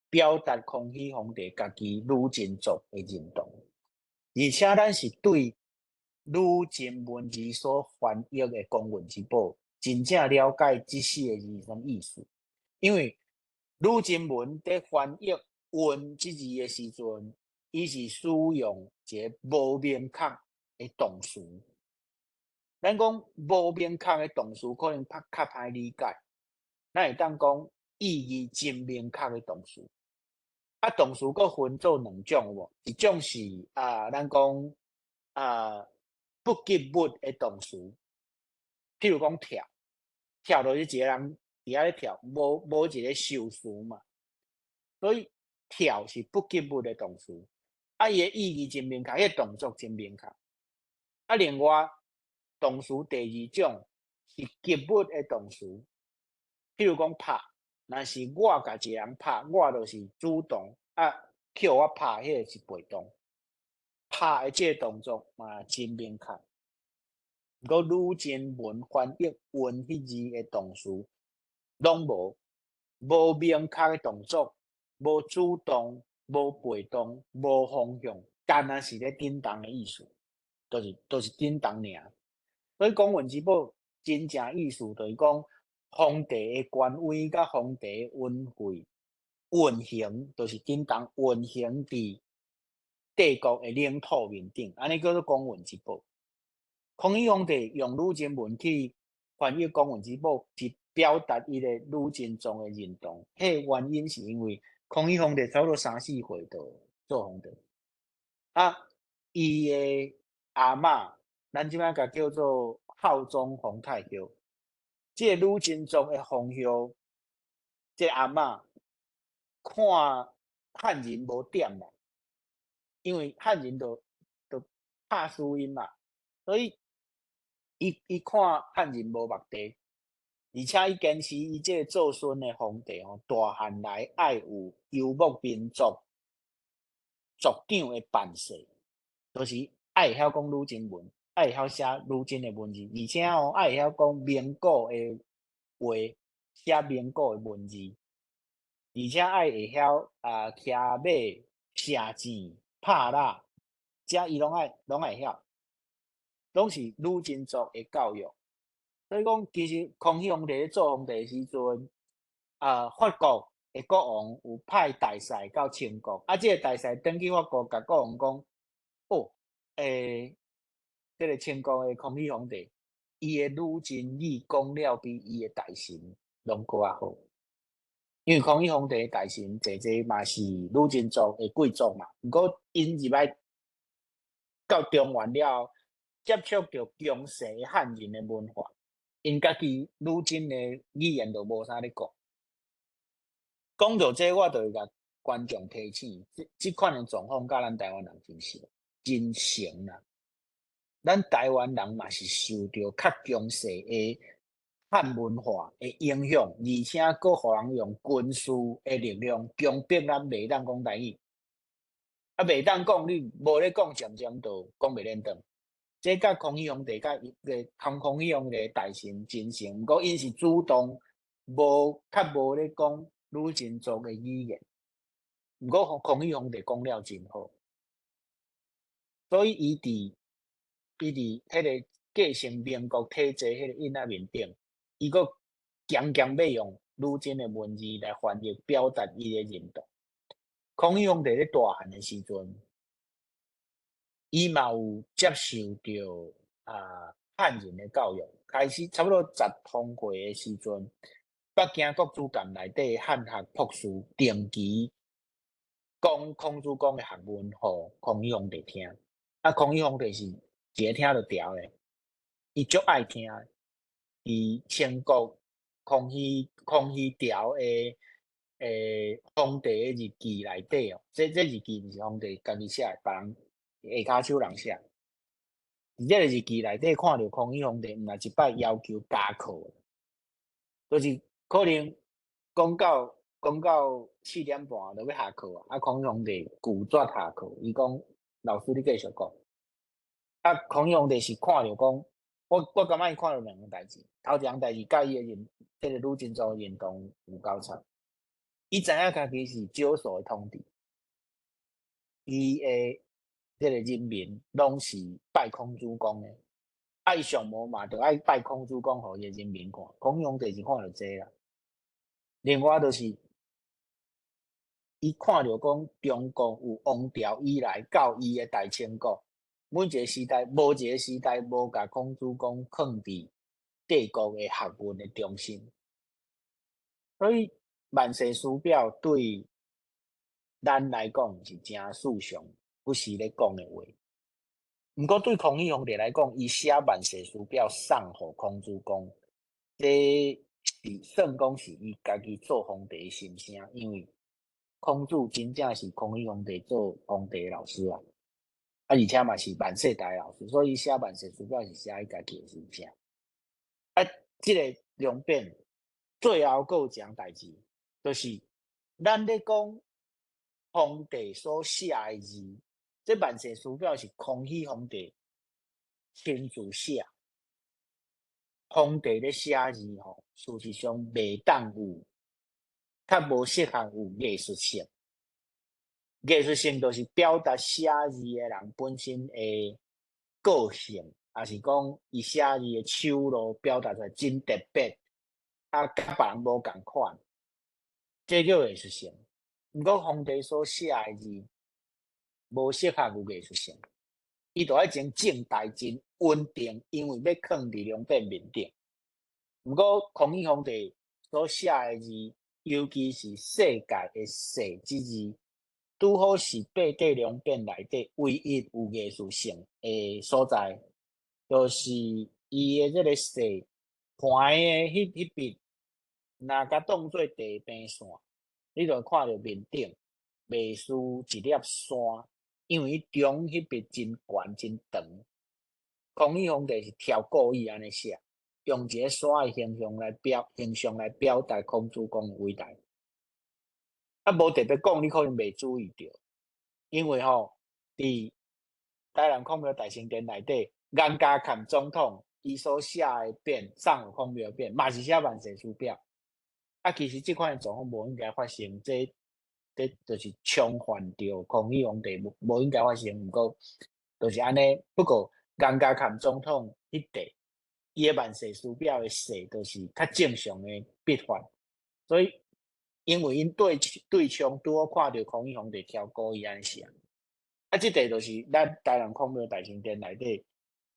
表達康熙皇帝家己女真族的認同。而且咱是對女真文字所翻譯的公運之寶，真正了解這四个字啥物意思。因為女真文佇翻譯“運”這字的時陣，伊是使用一个無明確的動詞。咱講無明確的動詞，可能較較歹理解。咱會當講意義真明確的動詞。啊，動詞閣分做兩種有無？一種是啊，咱講啊不及物的動詞，譬如講跳，跳就是一個人佇遐咧跳，無一个修辭嘛，所以跳是不及物的動詞。啊，伊的意義真明確，彼个動作真明確。啊，另外動詞第二種是及物的動詞，譬如講拍，若是我共一個人拍，我就是主動，啊，予我拍彼个是被動。拍的這个動作嘛真明確。毋過女真文翻譯“運”彼字的動詞，攏無，無明確的動作，無主動，無被動，無方向，干焦是咧振動的意思，就是振動爾。所以公運之寶真正意思就是講，皇帝的權威佮皇帝的恩惠運行，就是振動運行佇帝國的領土面頂，按呢叫做公運之寶。康熙皇帝用女真文去翻譯公運之寶，是表達伊个女真族的認同。彼个原因是因為康熙皇帝差不多三四歲就做皇帝，啊，伊的阿嬤，咱這擺共叫做孝莊皇太后，這个女真族的皇后，這个阿嬤看漢人無點啦，因為漢人就拍死𪜶嘛，所以伊看漢人無目地，而且伊堅持伊這个做孫的皇帝吼，大漢來愛有游牧民族族長的範勢，就是愛會曉講女真文，愛會曉寫女真的文字，而且哦愛會曉講蒙古的話，寫蒙古的文字，而且愛會曉啊騎馬、射箭、拍獵，這伊攏愛會曉，攏是女真族的教育。所以講，其實康熙皇帝咧做皇帝的時陣，啊，法國的國王有派大使到清國，啊，這个大使轉去法國，共國王講，哦，這个清國的康熙皇帝，伊的女真語講了比伊的大臣攏閣較好。因為康熙皇帝的大臣濟濟嘛是女真族的貴族嘛，毋過𪜶入來到中原了後，接觸著強勢漢人的文化，𪜶家己女真的語言就無啥咧講。講到這，我就會共觀眾提醒，這款的狀況佮咱台灣人真像，真像啦。咱台灣人嘛是受著較強勢的漢文化的影響，而且閣予人用軍事的力量強迫咱袂當講台語。啊，袂當講，你無咧講，漸漸就講袂輪轉。這佮康熙皇帝佮伊個康熙皇帝大臣真像，毋過𪜶是主動無較無咧講女真族的語言。毋過康熙皇帝講了真好，所以伊佇彼個繼承民國體制彼個印仔面頂，伊閣強強欲用女真的文字來翻譯表達伊的認同。康熙皇帝咧大漢的時陣，伊嘛有接受著漢人的教育。開始差不多十通歲的時陣，北京國子監內底漢學博士定期講孔子講的學問，予康熙皇帝聽。啊，康熙皇帝是一下聽就牢的，伊足愛聽。佇清國康熙朝的皇帝的日記內底哦，這日記毋是皇帝家己寫的，別人下跤手人寫。佇這个日記內底看著康熙皇帝毋但一擺要求加課，就是可能講到4點半就欲下課啊，啊康熙皇帝拒絕下課，伊講老師你繼續講。啊，康熙皇帝是看著講，我感覺伊看著兩項代誌，頭一項代誌佮伊的認，這个女真族認同有交叉。伊知影家己是少數的統治，伊的這个人民攏是拜孔子公的，啊伊上無嘛著愛拜孔子公，予伊的人民看。康熙皇帝是看著這啦。另外就是，伊看著講中國有王朝以來到伊的大清國，每一個時代無一個時代無共孔子公囥佇帝國的學問的中心，所以萬世師表對咱來講是誠世常，不時咧講的話。毋過對康熙皇帝來講，伊寫萬世師表送予孔子公，這是算講是伊家己做皇帝的心聲，因為孔子真正是康熙皇帝做皇帝的老師啊，啊而且嘛是萬世大老師，所以寫萬世師表是寫伊家己的心聲。啊，這个兩邊最後閣有一項代誌，就是咱咧講皇帝所寫的字，這萬世師表是康熙皇帝親自寫。皇帝咧寫字吼，事實上袂當有，較無適合有藝術性。藝術性就是表達寫字的人本身的個性，抑是講伊寫字的手路表達出來真特別，啊，佮別人無仝款，這叫藝術性。毋過皇帝所寫的字無適合有藝術性，伊著愛真正大、真穩定，因為欲囥佇龍變面頂。毋過康熙皇帝所寫的字，尤其是世界的世這字，拄好是八塊龍變內底唯一有藝術性的所在，就是伊的這个世橫的彼筆，若共當做地平線，你就會看著面頂袂輸一粒山，因為伊中彼筆真懸真長。康熙皇帝是挑故意按呢寫，用一个山的形象來表達孔子公的偉大。啊，無特別講，你可能袂注意著，因為吼，佇台南孔廟大成殿內底，顏家坎總統伊所寫的匾，送予孔廟匾，嘛是寫萬世師表。啊，其實這款的狀況無應該發生，這就是衝犯著康熙皇帝，無應該發生。毋過就是按呢。不過顏家坎總統彼塊，伊的萬世師表的世，就是較正常的筆法，所以因為𪜶對對象拄好看著康熙皇帝挑故意按呢寫。啊，這塊就是咱台南孔廟大成殿內底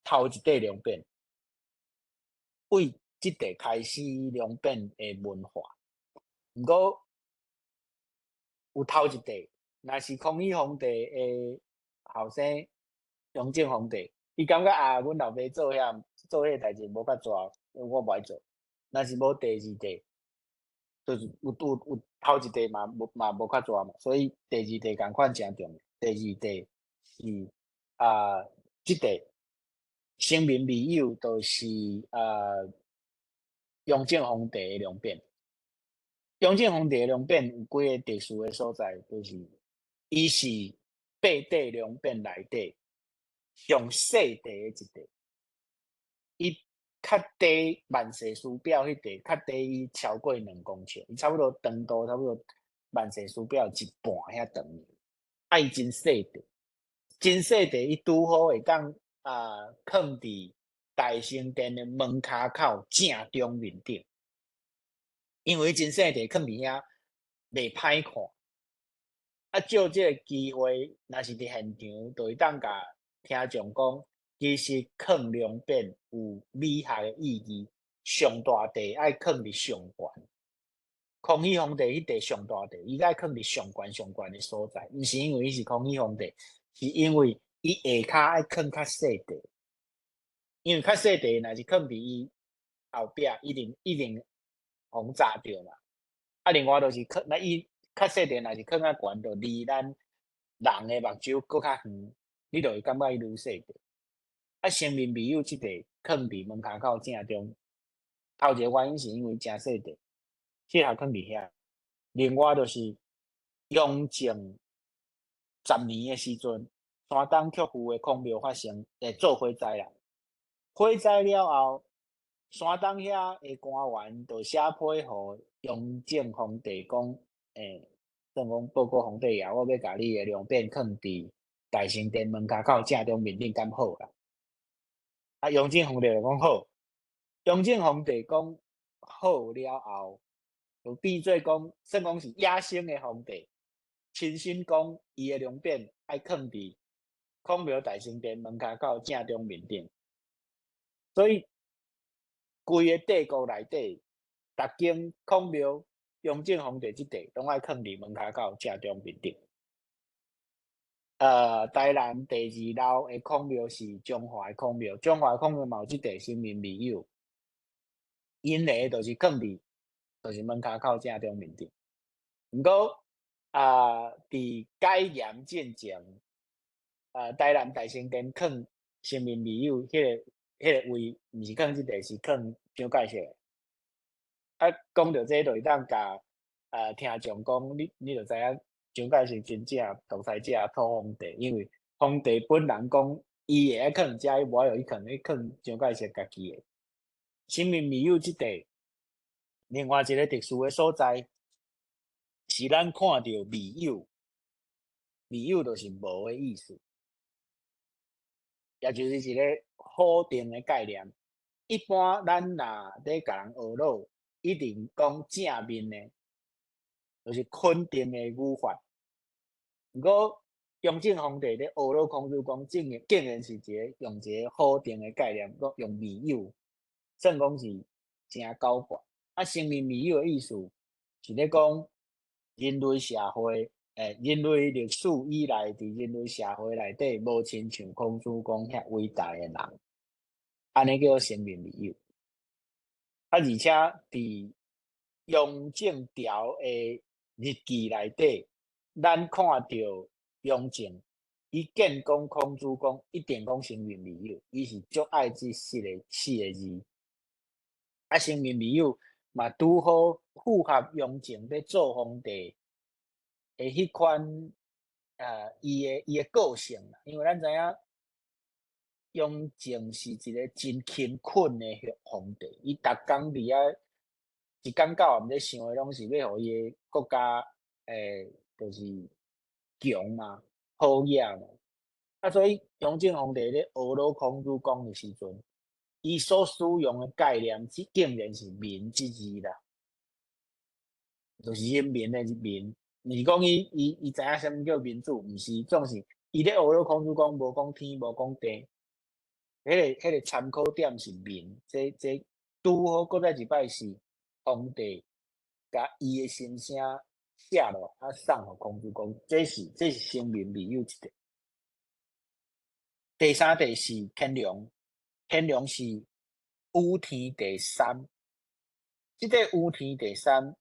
頭一塊龍匾，為這塊開始龍匾的文化。毋過有頭一塊，若是康熙皇帝的後生雍正皇帝，伊感覺啊，阮老爸做遐做彼个代誌無較濟，我無愛做。若是無第二塊，就是有頭一塊嘛無較濟嘛，所以第二塊仝款誠重要。第二塊是啊，這塊生民未有，就是雍正皇帝的龙匾。雍正皇帝的龙匾有几个特殊的所在，就是伊是八塊龍匾內底上細塊的一塊，伊較短萬世師表彼塊較短伊超過2公尺，伊差不多長度差不多萬世師表一半遐長。啊，伊真細塊，真細塊，伊拄好會當囥佇大成殿的門跤口正中面頂，因為伊真細塊，囥佇遐袂歹看。啊，借這个機會，若是佇現場，就會當共聽眾講，其實囥龍匾有美學的意義，上大塊愛囥佇上懸。康熙皇帝彼塊上大塊，伊愛囥佇上懸上懸的所在，毋是因為伊是康熙皇帝，是因為伊下跤愛囥較細塊，因為較細塊若是囥佇伊後壁，一定一定予人閘著嘛。啊，另外就是囥，那伊較細塊，若是囥較懸，就離咱人的目睭閣較遠，你就會感覺伊愈細塊。啊，生民未有這塊囥佇門跤口正中，頭一个原因是因為誠細塊，適合囥佇遐。另外就是雍正10年的時陣，山東曲阜的孔廟發生會做火災啦。火災了後，山東遐的官員就寫批予雍正皇帝講，算講報告皇帝爺，我欲共你的龍匾囥佇大成殿門跤口正中面頂，敢好啦？啊，雍正皇帝就講好。雍正皇帝講好了後，就變做講，算講是野生的皇帝，親身講伊的龍匾愛囥佇孔廟大成殿門跤口正中面頂。所以，規个帝國內底，逐間孔廟，雍正皇帝這塊攏愛囥佇門跤口正中面頂。台南第二樓的孔廟是彰化的孔廟，彰化的孔廟嘛有這塊生民未有，𪜶的就是囥佇，就是門跤口正中面頂。毋過啊，佇解嚴進前，台南大成殿囥生民未有，彼個位，毋是囥這塊，是囥蔣介石。啊，講著這就會當共聽眾講，你就知影蔣介石真正獨裁者、土皇帝，因為皇帝本人講伊會愛囥遮，伊無愛予伊囥，伊囥蔣介石家己的。生民未有這塊，另外一個特殊的所在，是咱看著未有，未有就是無的意思，也就是一個否定的概念。一般咱若咧共人學腦，一定講正面的，就是肯定的語法。毋過雍正皇帝咧學腦孔子講，竟然是一個用一個否定的概念，講用未有，算講是誠狡猾。啊，生民未有的意思是咧講人類社會，人類歷史以來，佇人類社會內底，無親像孔子公遐偉大的人，按呢叫做生民未有。啊，而且佇雍正朝的日記內底，咱看著雍正，伊見講孔子講，一定講生民未有，伊是足愛這四個字。啊，生民未有嘛，拄好符合雍正欲做皇帝的彼款，伊的個性啦。因為咱知影，雍正是一個真勤懇的皇帝，伊逐工佇遐一工到暗咧想的，攏是欲予伊的國家，就是強嘛、好額嘛。啊，所以雍正皇帝咧學老孔子講的時陣，伊所使用的概念，竟然是“民”這字啦，就是人民的民，毋是講伊知影啥物叫民主，毋是，總是伊咧學老孔子講，無講天，無講地，彼個參考點是民，這拄好閣再一擺是皇帝共伊的心聲寫落，啊送予孔子講，這是生民未有一塊。第三塊是乾隆，乾隆是武天第三，這個武天第三，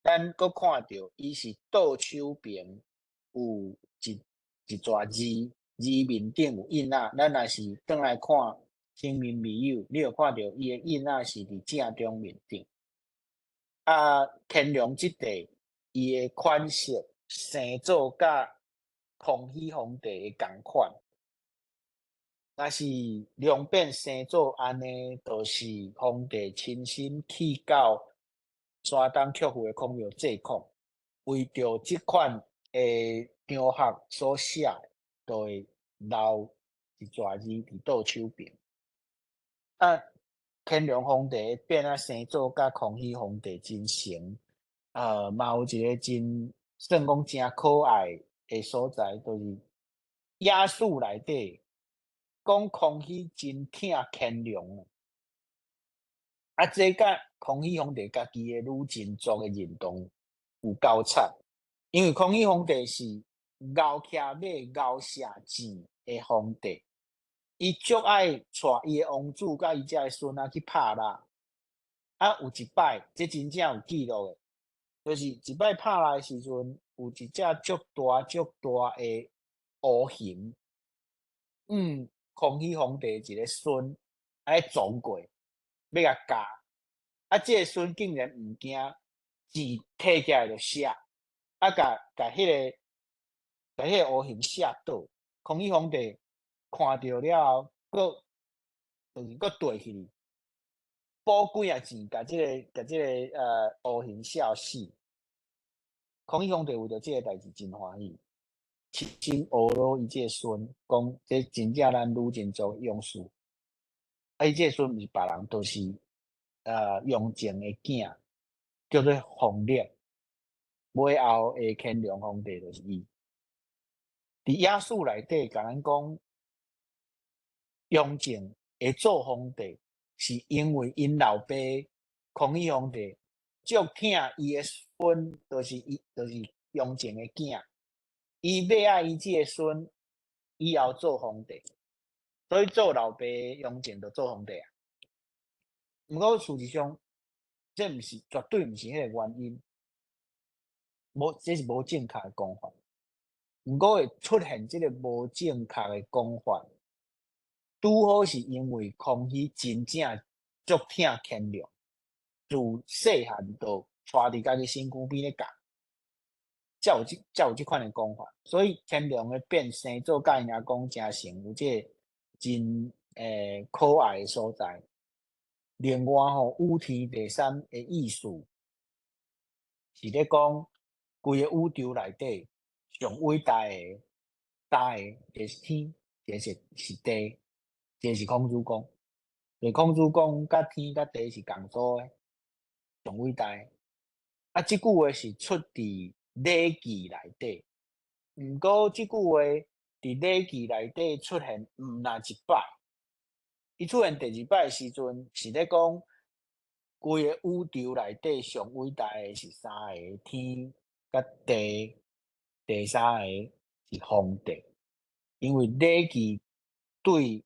咱閣看著伊是倒手邊有一逝字，字面頂有印仔，咱若是轉來看清明未有，你就看著伊的印仔是佇正中面頂。啊，乾隆這帝伊的款式生做佮康熙皇帝的仝款。若是龍變生做按呢，就是皇帝親身去到山東曲阜的孔廟祭孔，為著這款的場合所寫的，就會留一逝字佇倒手邊。啊，乾隆皇帝變啊生做佮康熙皇帝真成，嘛有一个真算講誠可愛的所在，就是野史內底講康熙真疼乾隆啊，這佮康熙皇帝家己的女真族的認同有交叉，因為康熙皇帝是𠢕騎馬𠢕射箭的皇帝。伊足愛帶伊的王子佮伊遮的孫仔去拍獵，啊，有一擺，這真正有記錄的，就是一擺拍獵的時陣，有一隻足大足大的烏熊，康熙皇帝一个孫按呢撞過，欲共咬，啊，這个孫竟然毋驚，箭提起來就射，啊，共彼个烏熊射倒，康熙皇帝看著了後，閣就是閣綴起去，補幾仔箭，共這个烏熊射死。康熙皇帝為著這个代誌真歡喜，親身呵咾伊這个孫，講這真正咱女真族勇士。啊，伊這个孫毋是別人，就是雍正的囝，叫做弘歷。尾後的乾隆皇帝就是伊。佇野史內底，共咱講，雍正會做皇帝，是因為𪜶老爸康熙皇帝足疼伊的孫，就是伊，就是雍正的囝。伊欲愛伊這个孫以後做皇帝，所以做老爸雍正就做皇帝啊。毋過事實上，這毋是絕對毋是彼个原因，無，這是無正確的講法。毋過會出現這个無正確的講法，拄好是因為康熙真正足疼乾隆，自細漢就帶佇家己身軀邊咧教，才有這款的講法。所以乾隆的變生做佮𪜶阿公誠像有這个真可愛的所在。另外吼，五天地三的意思是咧講，規个宇宙內底上偉大的三個，一个是天，一个是地，一個是孔子講。孔子講，佮天佮地是仝組的，上偉大的。啊，這句話是出佇禮記內底，毋過這句話佇禮記內底出現毋但一擺。伊出現第二擺的時陣，是咧講規个宇宙內底上偉大的是三个天佮地，第三个是皇帝。因為禮記對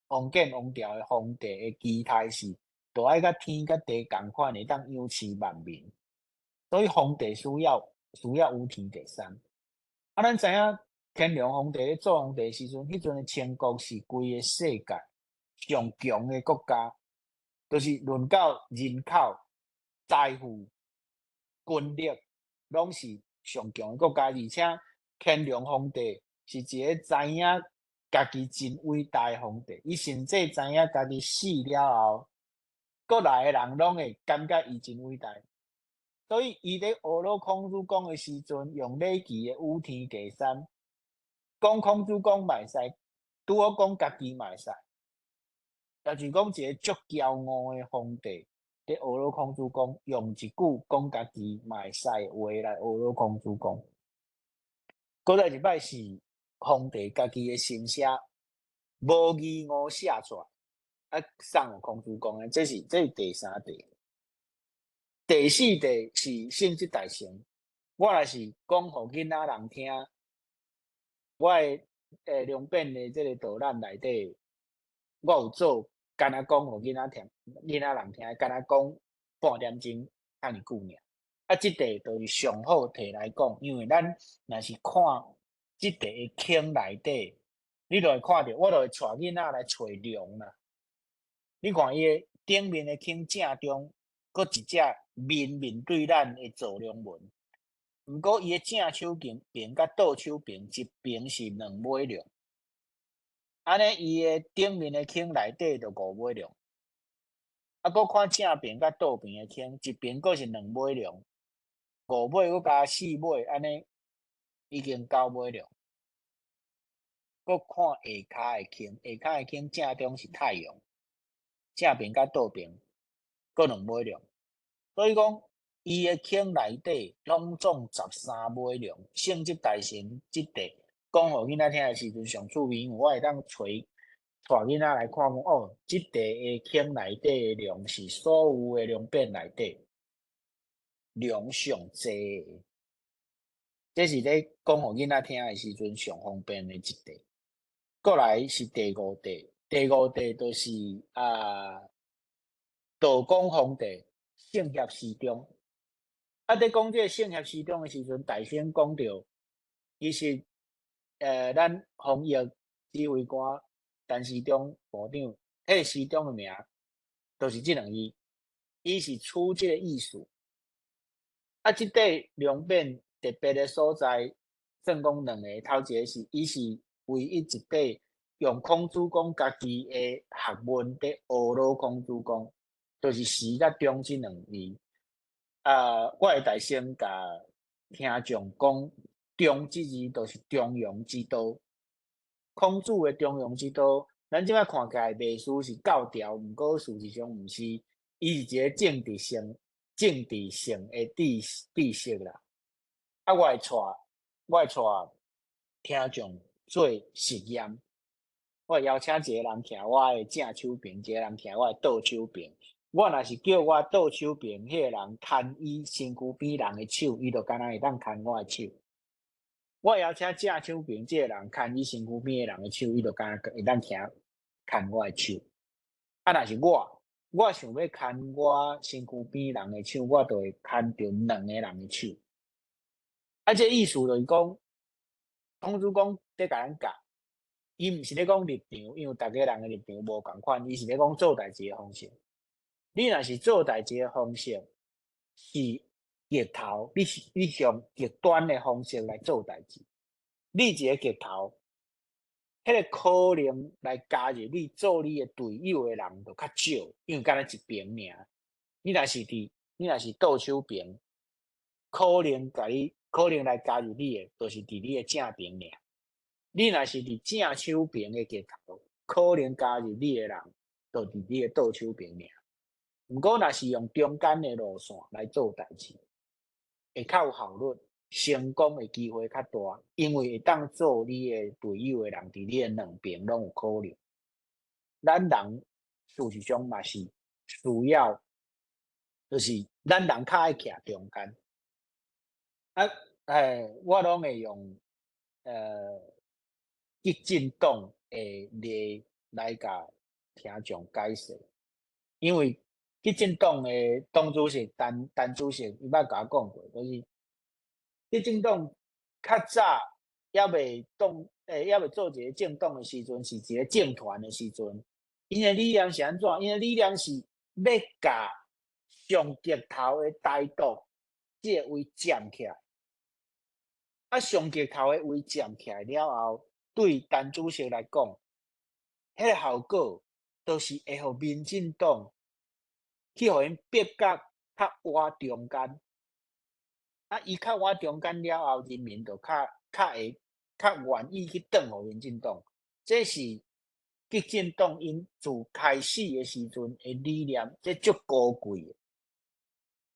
王建王朝的皇帝的期待是，著愛佮天佮地仝款，會當養飼萬民，所以皇帝需要五天地三。啊，咱知影乾隆皇帝咧做皇帝的時陣，彼陣的清國是規个世界上強的國家，就是論到人口、財富、軍力，攏是上強的國家。而且乾隆皇帝是一个知影家己真偉大的皇帝，伊甚至知影家己死了後，國內的人攏會感覺伊真偉大。所以伊咧呵咾孔子講的時陣，用禮記的五天地三，講孔子講嘛會使，拄好講家己嘛會使。也就是講一个足驕傲的皇帝，咧呵咾孔子講，用一句講家己嘛會使的話來呵咾孔子講。閣來一擺是皇帝家己的心聲，無疑誤寫出來，啊送予孔子講的，這是第三塊。第四塊是聖蹟大成，我若是講予囡仔人聽，我的兩遍的這个導覽內底，我有做，干焦講予囡仔聽，囡仔人聽，干焦講半點鐘遮爾久爾。啊，這塊就是上好提來講，因為咱若是看這塊的坑內底，你就會看著，我就會帶囡仔來揣龍啦。你看伊的頂面的坑正中，閣一隻面面對咱的坐龍門。毋過伊的正手邊邊佮倒手邊一邊是兩尾龍，按呢伊的頂面的坑內底就五尾龍。啊，閣看正邊佮倒邊的坑，一邊閣是兩尾龍，五尾閣加四尾，按呢已經九尾龍。閣看下跤的坑，下跤的坑正中是太陽，正邊佮倒邊閣兩尾龍，所以講伊的坑內底攏總13尾龍。聖職大神這塊講予囡仔聽的時陣上趣味，因為我會當揣帶囡仔來看講，哦，這塊的坑內底的龍是所有的龍變內底龍上濟的，這是咧講予囡仔聽的時陣上方便的一塊。過來是第五塊，第五塊就是啊，道光皇帝聖協時鐘。啊，佇講這個聖協時鐘的時陣，大先講著，其實，咱防疫指揮官陳時中部長，彼個時鐘的名，就是這兩字，伊是取這個意思。啊，這塊龍變特別的所在，算講兩个，頭一个是，伊是唯一一塊用孔子公家己的學問佇學老孔子公，就是時佮中這兩字。啊，我會大聲共聽眾講，中這字就是中庸之道。孔子的中庸之道，咱這擺看起來袂輸是教條，毋過事實上毋是，伊是一個政治性、政治性的知識啦。啊，我會帶聽眾做實驗，我會邀請一個人徛我的正手爿，一個人徛我的倒手爿。我若是叫我倒手爿彼个人牽伊身軀邊人的手，伊就敢若會當牽我的手。我邀請正手爿這个人牽伊身軀邊的人的手，伊就敢若會當徛牽我的手。啊，若是我，我想欲牽我身軀邊人的手，我就會牽著兩個人的手。啊，這意思就是講，孔子講佇共咱教，伊毋是咧講立場，因為逐个人的立場無仝款，伊是咧講做代誌的方式。你若是做代誌的方式是極頭，你是你用極端的方式來做代誌，你一个極頭，彼个可能來加入你做你的隊友的人就較少，因為敢若一邊爾。你若是倒手爿，可能共你可能來加入你的，就是佇你的正爿爾。你若是佇正手爿的極頭，可能加入你的人，就佇你的倒手爿爾。毋過，若是用中間的路線來做代誌，會較有效率，成功的機會較大，因為會當做你的隊友的人，佇你的兩邊攏有可能。咱人事實上嘛是需要，就是咱人較愛徛中間。啊，欸，我攏會用激進黨的例來共聽眾解釋，因為激進黨的黨主席陳陳主席伊捌共我講過，就是激進黨較早猶未黨，猶未做一个政黨的時陣，是一个政團的時陣，𪜶的理念是按怎？𪜶的理念是欲共上極頭的台獨這个位佔起來。啊，上極頭的位佔起來了後，對陳主席來講，彼个效果就是會予民進黨去予𪜶逼甲較倚中間。啊，伊較倚中間了後，人民就較較會較願意去轉予民進黨。這是激進黨𪜶自開始的時陣的理念，這足高貴的，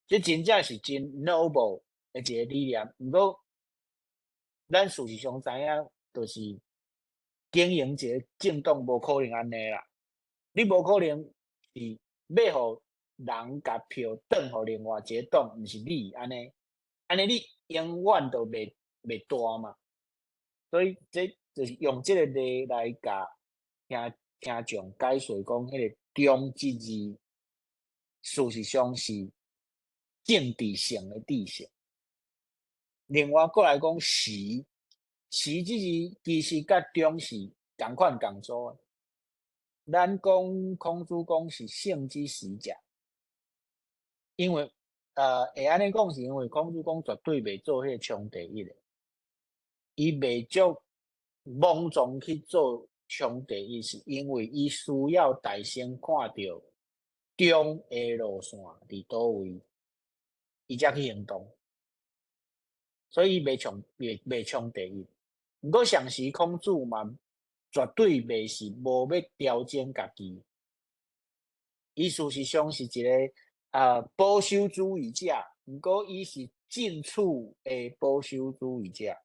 這真正是真 noble 的一个理念。毋過，咱事實上知影，就是經營一个政黨無可能按呢啦。你無可能是欲予人共票轉予另外一個黨，毋是你按呢，按呢你永遠都袂大嘛。所以這就是用這个例來共聽聽眾解說講，彼个中這字事實上是政治性的知識。另外，閣來講時，時這字其實佮中是仝款仝組的。咱講孔子講是聖之時者，因為會按呢講是因為孔子講絕對袂做彼個衝第一的，伊袂足莽撞去做衝第一，是因為伊需要大先看著中的路線佇佗位，伊才去行動，所以伊袂衝第一。毋過同時孔子嘛絕對袂是無欲調整家己，伊事實上是一個保守主義者，毋過伊是進取的保守主義者，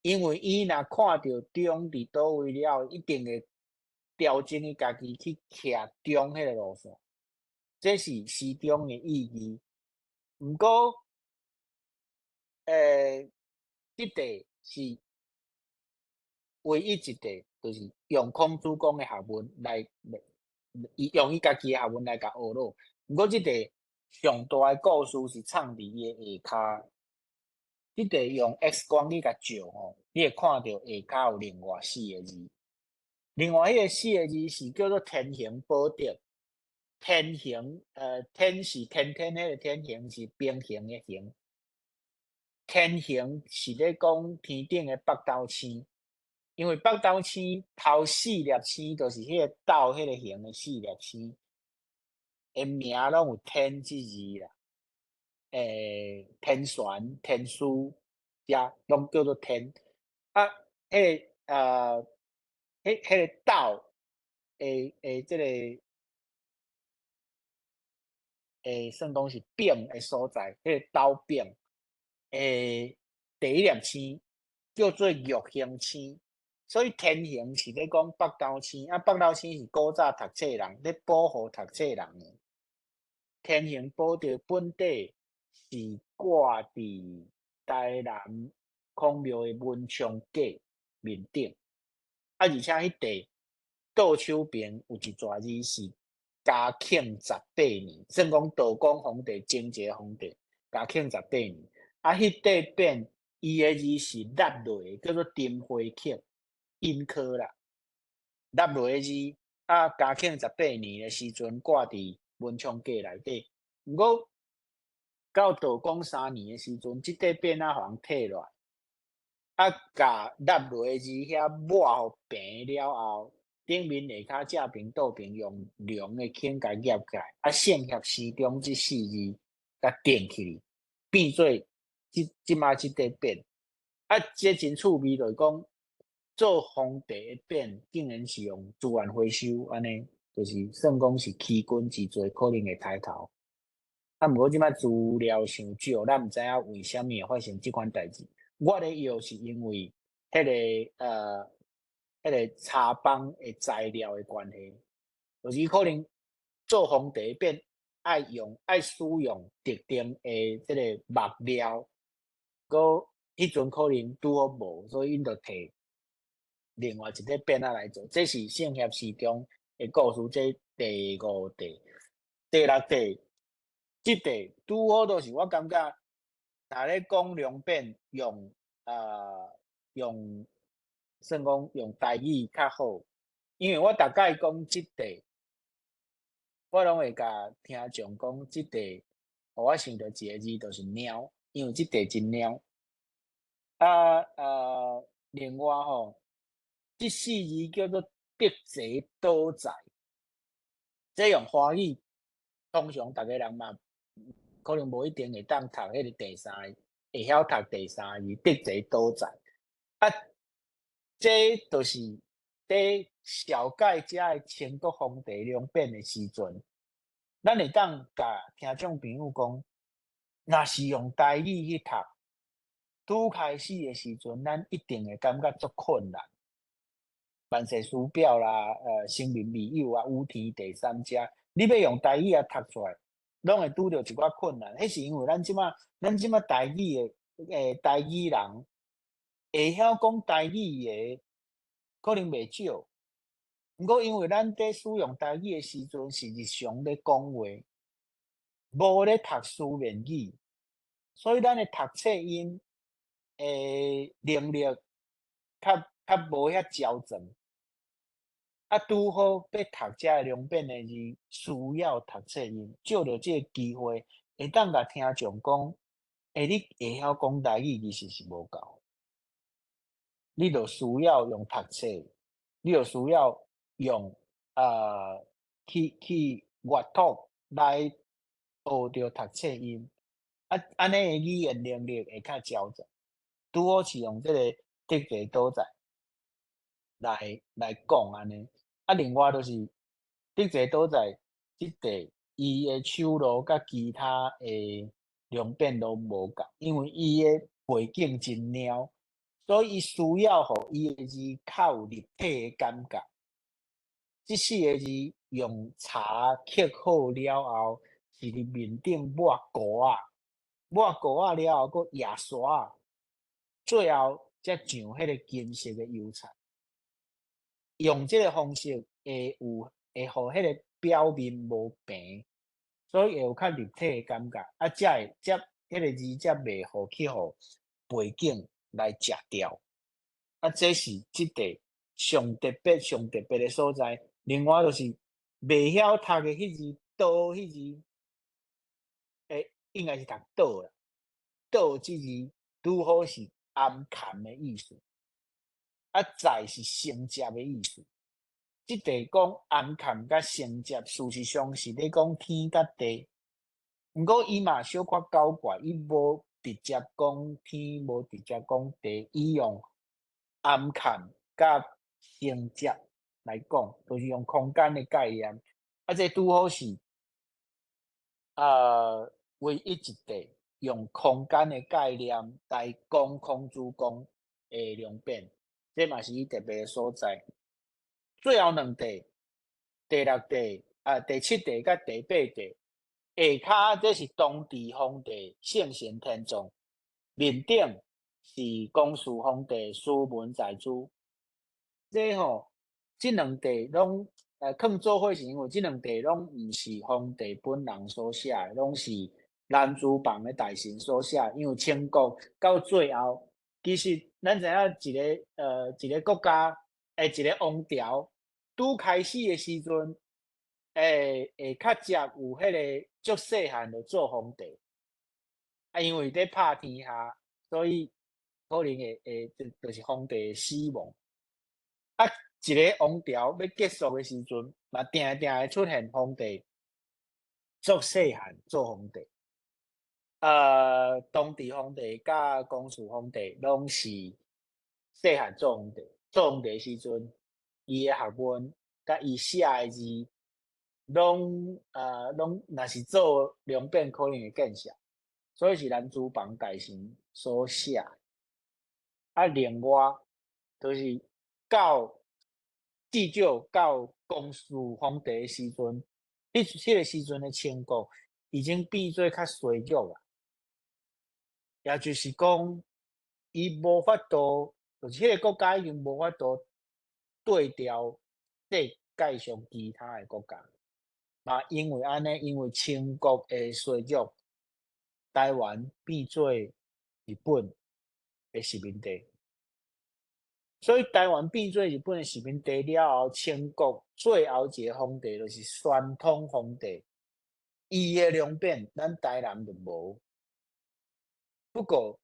因為伊若看著中佇佗位了後，一定會調整伊家己去徛中彼個路線，這是時中的意義。毋過，這塊是唯一一塊，就是用孔子講的學問來，伊用伊家己的學問來共學落。毋過，這塊上大的故事是藏佇伊的下跤。這塊用 X 光去共照吼，你會看著下跤有另外四個字。另外彼個四個字是叫做天行寶德。天行，天是天天彼個天，行是平行的行。天行是咧講天頂的北斗星，因為北斗星頭四粒星，就是彼個斗彼個形的四粒星，的名攏有天這字啦。天璇、天樞，遮攏叫做天。啊，彼個斗的這个，算講是柄的所在，彼个斗柄的第一粒星叫做玉行星，所以天行是咧講北斗星，啊，北斗星是古早讀冊人咧保護讀冊人的。天行寶德本底是掛佇台南孔廟的文昌閣面頂，啊，而且彼塊倒手邊有一逝字是嘉慶十八年，算講道光皇帝前一个皇帝嘉慶十八年，啊，彼塊匾伊的字是立落的，叫做丁花刻印刻啦，立落的字，啊，嘉慶十八年的時陣掛佇文昌閣內底，毋過到道光3年的時陣，這塊匾仔予人退落來，啊，共立落的字遐抹予平了後，頂面下跤正爿倒爿用龍的銎共夾起來，啊，聖協時中這四字共釘起去，變做這這擺這塊匾。啊，這真趣味，就是講做皇帝的匾，竟然是用資源回收按呢，就是算講是欺君之罪，可能會抬頭。啊，毋過這擺資料傷少，咱毋知影為啥物會發生這款代誌。我咧臆是因為彼個查邦的材料的關係，就是可能做皇帝匾愛使用特定的這個木料，閣彼陣可能拄好無，所以𪜶就提另外一個匾仔來做。這是聖協時中的故事，這第五塊、第六塊，這塊拄好都是我感覺，若咧講龍匾用算講用台語較好，因為我逐擺講這塊，我攏會共聽眾講，這塊予我想著一个字，就是貓，因為這塊真貓。啊另外吼，這四字叫做得賊倒在，這用華語通常逐个人嘛，可能無一定會當讀彼个第三个，會曉讀第三个字，得賊倒在。啊，這就是佇紹介遮个清國皇帝龍匾的時陣，咱會當共聽眾朋友講，若是用台語去讀，拄開始的時陣，咱一定會感覺足困難。萬世師表啦，生民未有啊，五天第三者，你欲用台語仔讀出來，攏會拄著一寡困難。彼是因為咱這擺台語的台語人會曉講台語的，可能袂少。毋過因為咱佇使用台語的時陣是日常咧講話，無咧讀書面語，所以咱的讀冊音的能力較無遐矯正。啊，拄好欲讀這个龍變的字，需要讀冊音，借著這个機會，會當共聽眾講，欸，你會曉講台語其實是無夠，你著需要用讀冊，你著需要用去閱讀來學著讀冊音，啊，按呢的語言能力會較矯正。拄好是用這个得地倒在來講按呢。啊，另外就是得地倒在這塊，伊的手路佮其他的龍變攏無仝，因為伊的背景真貓，所以伊需要予伊的字較有立體的感覺。這四个字用茶刻好了後，是佇面頂抹糊仔，抹糊仔了後，閣壓刷仔，最後才上彼个金色的油彩。用這个方式會有會予彼个表面無平，所以會有較立體的感覺，啊，才會才彼个字才袂予去予背景來食掉。啊，這是這塊上特別、上特別的所在。另外就是袂曉讀的彼字，倒彼字，欸，應該是讀倒啦。倒這字拄好是暗崁的意思，啊，在是承接的意思。這塊講暗崁佮承接，事實上是咧講天佮地。毋過伊嘛小可搞怪，伊無直接講天，無直接講地，伊用暗崁佮承接來講，就是用空間的概念。啊，這拄好是唯一一塊用空間的概念來講孔子講的龍變，這嘛是伊特別的所在。最後兩塊，第六塊啊，第七塊佮第八塊，下跤這是同治皇帝聖賢天葬，面頂是光緒皇帝斯文在茲。這吼，這兩塊攏囥做伙是因為這兩塊攏毋是皇帝本人所寫的，攏是南珠房的大臣所寫。因為清國到最後，其實咱知影一個國家，欸，一個王朝拄開始的時陣，欸，會較捷有彼个足細漢就做皇帝，啊，因為咧拍天下，所以可能會就是皇帝會死亡。啊，一個王朝欲結束的時陣，嘛定定會出現皇帝足細漢做皇帝。同治皇帝佮光緒皇帝攏是細漢做皇帝，做皇帝的時陣，伊的學問佮伊寫的字，攏若是做龍變可能會見笑，所以是南珠房大臣所寫。啊，另外就是到至少到光緒皇帝的時陣，彼个時陣的清國已經變做較衰弱啊，也就是講，伊無法度，就是彼个國家已經無法度對調世界上其他的國家。嘛，因為按呢，因為清國的衰弱，台灣變做日本的殖民地。所以台灣變做日本的殖民地了後，清國最後一个皇帝就是宣統皇帝，伊的龍變，咱台南就無。不過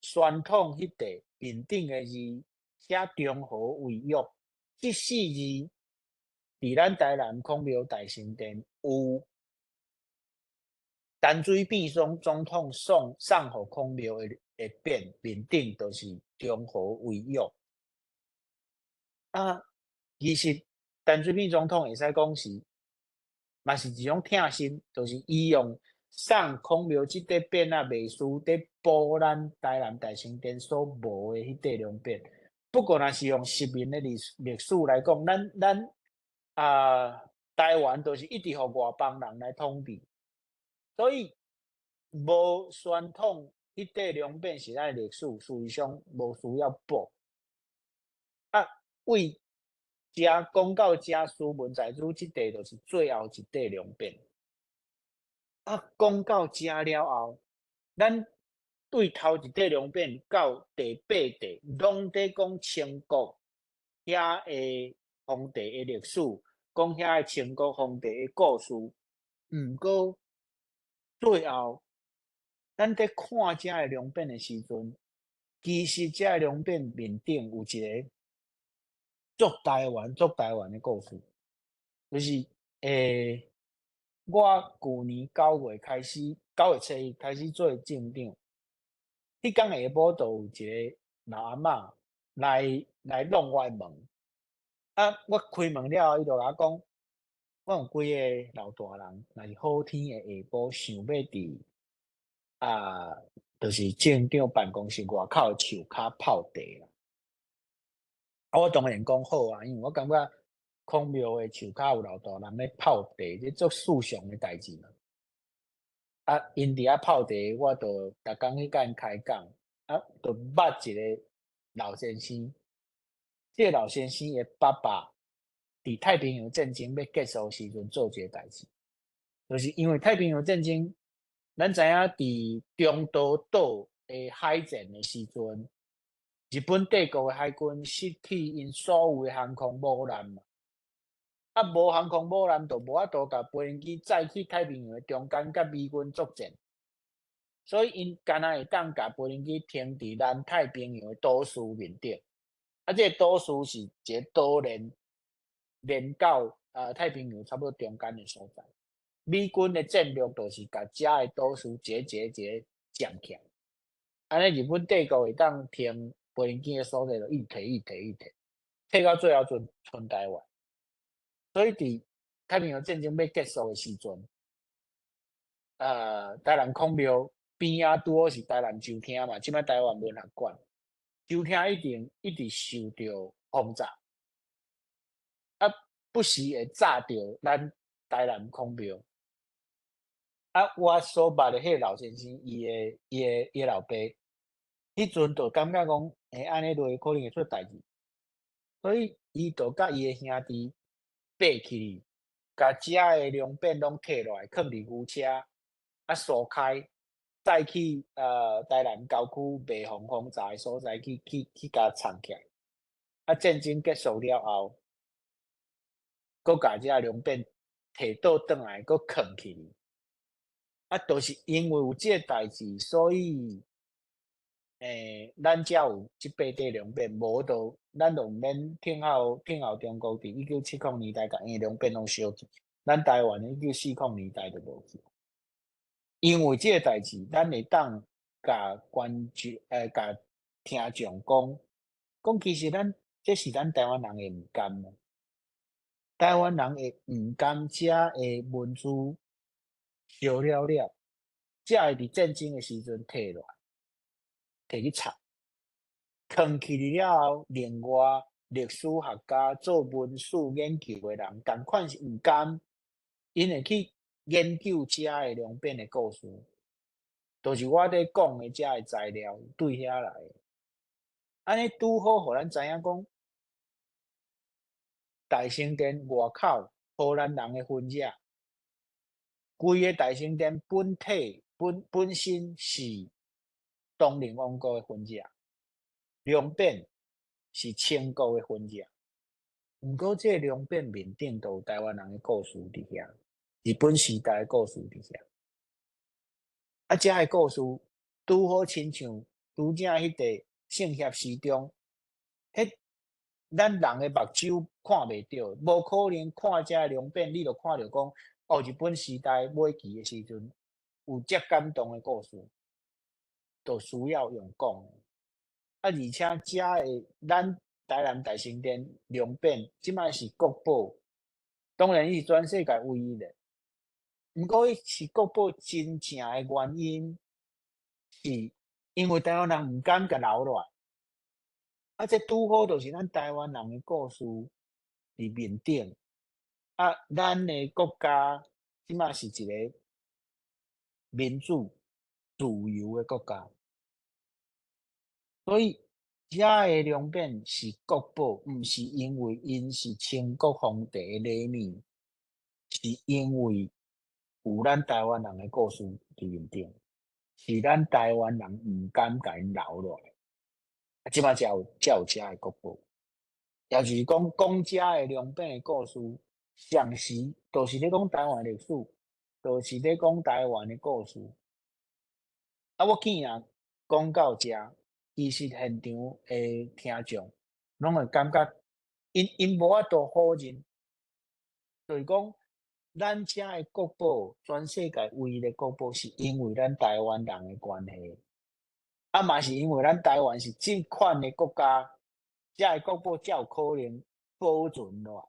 宣統彼塊面頂的字寫中和為玉，這四字佇咱台南孔廟大神殿有陳水扁總統送予孔廟的匾，面頂就是中和為玉。啊，其實陳水扁總統會使講是，嘛是一種疼心，就是伊用送孔廟這塊匾仔袂輸佇補咱台南大成殿所無的彼塊龍匾。不過，若是用殖民的歷史來講，咱台灣就是一直予外邦人來統治，所以無宣統彼塊龍匾是咱的歷史，事實上無需要補。啊，為遮講到遮斯文在茲這塊，就是最後一塊龍匾。啊，講到遮了後，咱對頭一塊龍匾到第八塊，攏佇講清國遐的皇帝的歷史，講遐个清國皇帝的故事。毋過最後，咱佇看遮个龍匾的時陣，其實遮个龍匾面頂有一个足台灣、足台灣的故事，就是我舊年9月開始，9月初1開始做鎮長，彼工下晡就有一個老阿嬤來弄我的門，啊，我開門了後，伊就共我講，我有幾个老大人，若是好天的下晡，想欲佇啊，就是鎮長辦公室外口的樹跤泡茶啦。啊，我當然講好啊，因為我感覺孔廟的樹跤有老大人咧泡茶，這足順常的代誌嘛。啊，𪜶佇遐泡茶，我就逐工去共𪜶開講，啊，就捌一个老先生。這个老先生的爸爸佇太平洋戰爭欲結束時陣做一个代誌，就是因為太平洋戰爭，咱知影佇中途島的海戰的時陣，日本帝國的海軍失去𪜶所有的航空母艦嘛。啊，無航空母艦，就無法度共飛行機載去太平洋的中間，佮美軍作戰。所以𪜶干焦會當共飛行機停佇南太平洋的島嶼面頂。啊，這个島嶼是一个島鏈，連到太平洋差不多中間的所在。美軍的戰略就是共遮个島嶼一个一個一個佔起來。按呢，日本帝國會當停飛行機的所在，就一直提一直提一直提，提到最後賰賰台灣。所以佇太平洋戰爭欲結束的時陣，台南孔廟邊仔拄好是台南州廳嘛，這擺台灣文學館，州廳一定一直受著轟炸，啊，不時會炸著咱台南孔廟。啊，我所捌的彼個老先生，伊的老爸，彼陣就感覺講，欸，按呢落去可能會出代誌，所以伊就佮伊的兄弟爬起去，共遮的龍匾攏提落來，囥佇牛車，啊，疏開，載去台南郊區袂予轟炸的所在去共藏起來。啊，戰爭結束了後，閣共遮龍匾提倒轉來，閣囥起去。啊，就是因為有這个代誌，所以，咱才有這八塊龍匾，無就咱就毋免聽候中國佇1970年代共𪜶龍匾攏燒去，咱台灣1940年代就無去。因為這个代誌，咱會當共觀眾、共聽眾講，講其實咱這是咱台灣人的毋甘。台灣人的毋甘，遮的文字燒了了，才會佇戰爭的時陣提落來，提去藏，囥起了後，另外歷史學家做文史研究的人，仝款是毋甘，𪜶會去研究遮的龍匾的故事，就是我咧講的遮的材料對遐來的。按呢拄好，予咱知影講，大成殿外口荷蘭人的分野，規个大成殿本體本身是東寧王國的分野，龍匾是清國的分野。毋過這個龍匾面頂都有台灣人的故事佇遐，日本時代的故事佇遐。啊，遮的故事拄好親像拄才彼個聖協時鐘，彼咱人的目睭看袂著，無可能看遮龍匾，你就看著講，哦，日本時代尾期的時陣有遮感動的故事，就需要用講的。啊，而且遮的咱台南大成殿龍匾，這擺是國寶，當然伊是全世界唯一的。毋過伊是國寶真正的原因，是因為台灣人毋甘共留落來。啊，這拄好就是咱台灣人的故事佇面頂。啊，咱的國家這擺是一个民主、自由的國家，所以遮的龍匾是國寶，毋是因為𪜶是清國皇帝的禮物，是因為有咱台灣人的故事佇面頂，是咱台灣人毋甘共𪜶留落來，啊，這擺才有遮的國寶。也就是講，講遮的兩邊的故事，同時都是咧講台灣歷史，都是咧講台灣的故事。啊，我見啊講到遮，其實現場的聽眾攏會感覺，𪜶無法度否認，就是講咱遮的國寶，全世界唯一的國寶，是因為咱台灣人的關係。啊，嘛是因為咱台灣是這款的國家，遮的國寶才有可能保存落來。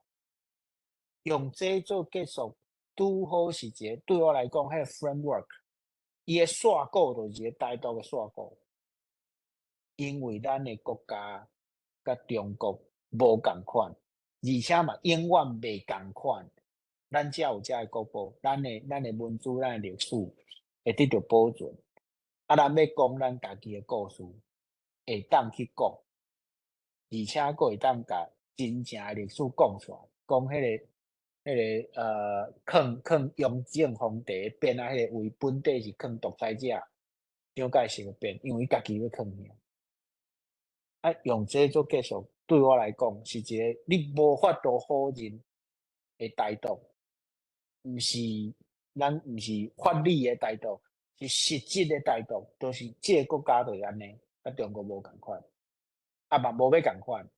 用這做結束，拄好是一個對我來講，彼個 framework，伊的線稿就是一個台獨的線稿。因為咱的國家佮中國無仝款，而且嘛永遠袂仝款，咱才有遮的國寶，咱的文字、咱的歷史會得著保存。啊，咱欲講咱家己的故事，會當去講，而且閣會當共真正的歷史講出來，講彼個囥雍正皇帝變啊，彼個位本底是囥獨裁者蔣介石的變，因為伊家己欲囥遐。啊，用這做結束，對我來講是一個你無法度否認的台獨，毋是咱毋是法理的台獨，是實質的台獨，就是這個國家就是按呢，佮中國無仝款，啊嘛無欲仝款。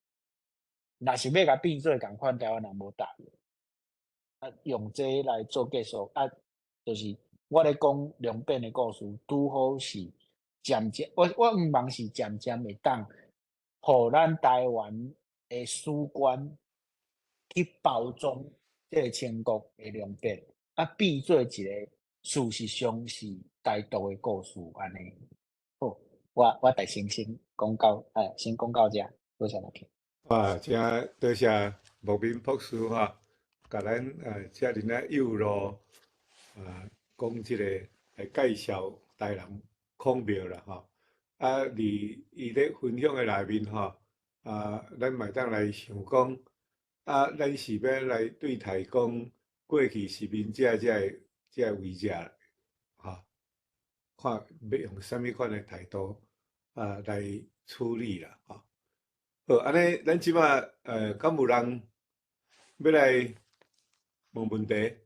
若是欲共變做仝款，台灣人無答應。啊，用這來做結束，啊，就是我咧講兩邊的故事，拄好是漸漸，我向望是漸漸會當，予咱台灣的史觀去包裝這個清國的兩邊，啊，變做一個事實上是台獨的故事按呢。好，我大先先講到，先講到遮，多謝大家。
啊，真多謝牧民博士吼，共咱遮爾仔幼路啊，講這個來介紹台南孔廟啦吼。啊，佇伊咧分享的內面吼，啊，咱嘛會當來想講，啊，咱是欲來對待講過去殖民者這個位置，吼，看欲用啥物款的態度啊來處理啦，吼。好，按呢，咱這擺敢有人欲來問問題？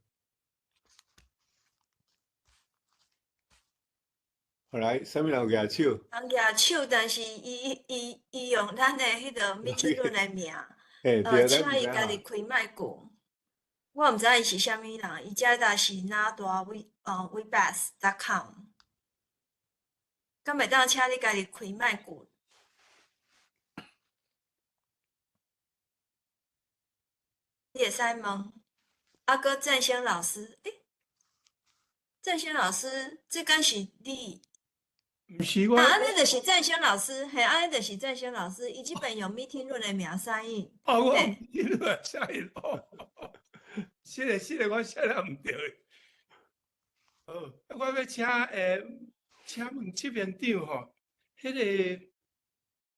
好來，啥物人有舉手？
人舉手，但是伊用咱的彼個 meeting room 的名，請伊家己開麥克。我毋知伊是啥物人，伊這搭是哪大 v 呃 vbas.com，敢會當請你家己開麥克？你會使問。啊，閣鄭興老師，欸，鄭興老師，這敢是你？
毋是我。
啊，按呢就是鄭興老師，嘿，按呢就是鄭興老師，伊這邊用 meeting room 的名sign in。
哦，我 meeting room sign in 哦。是的，是的，我寫了毋對。好，我欲請問執行長吼，彼個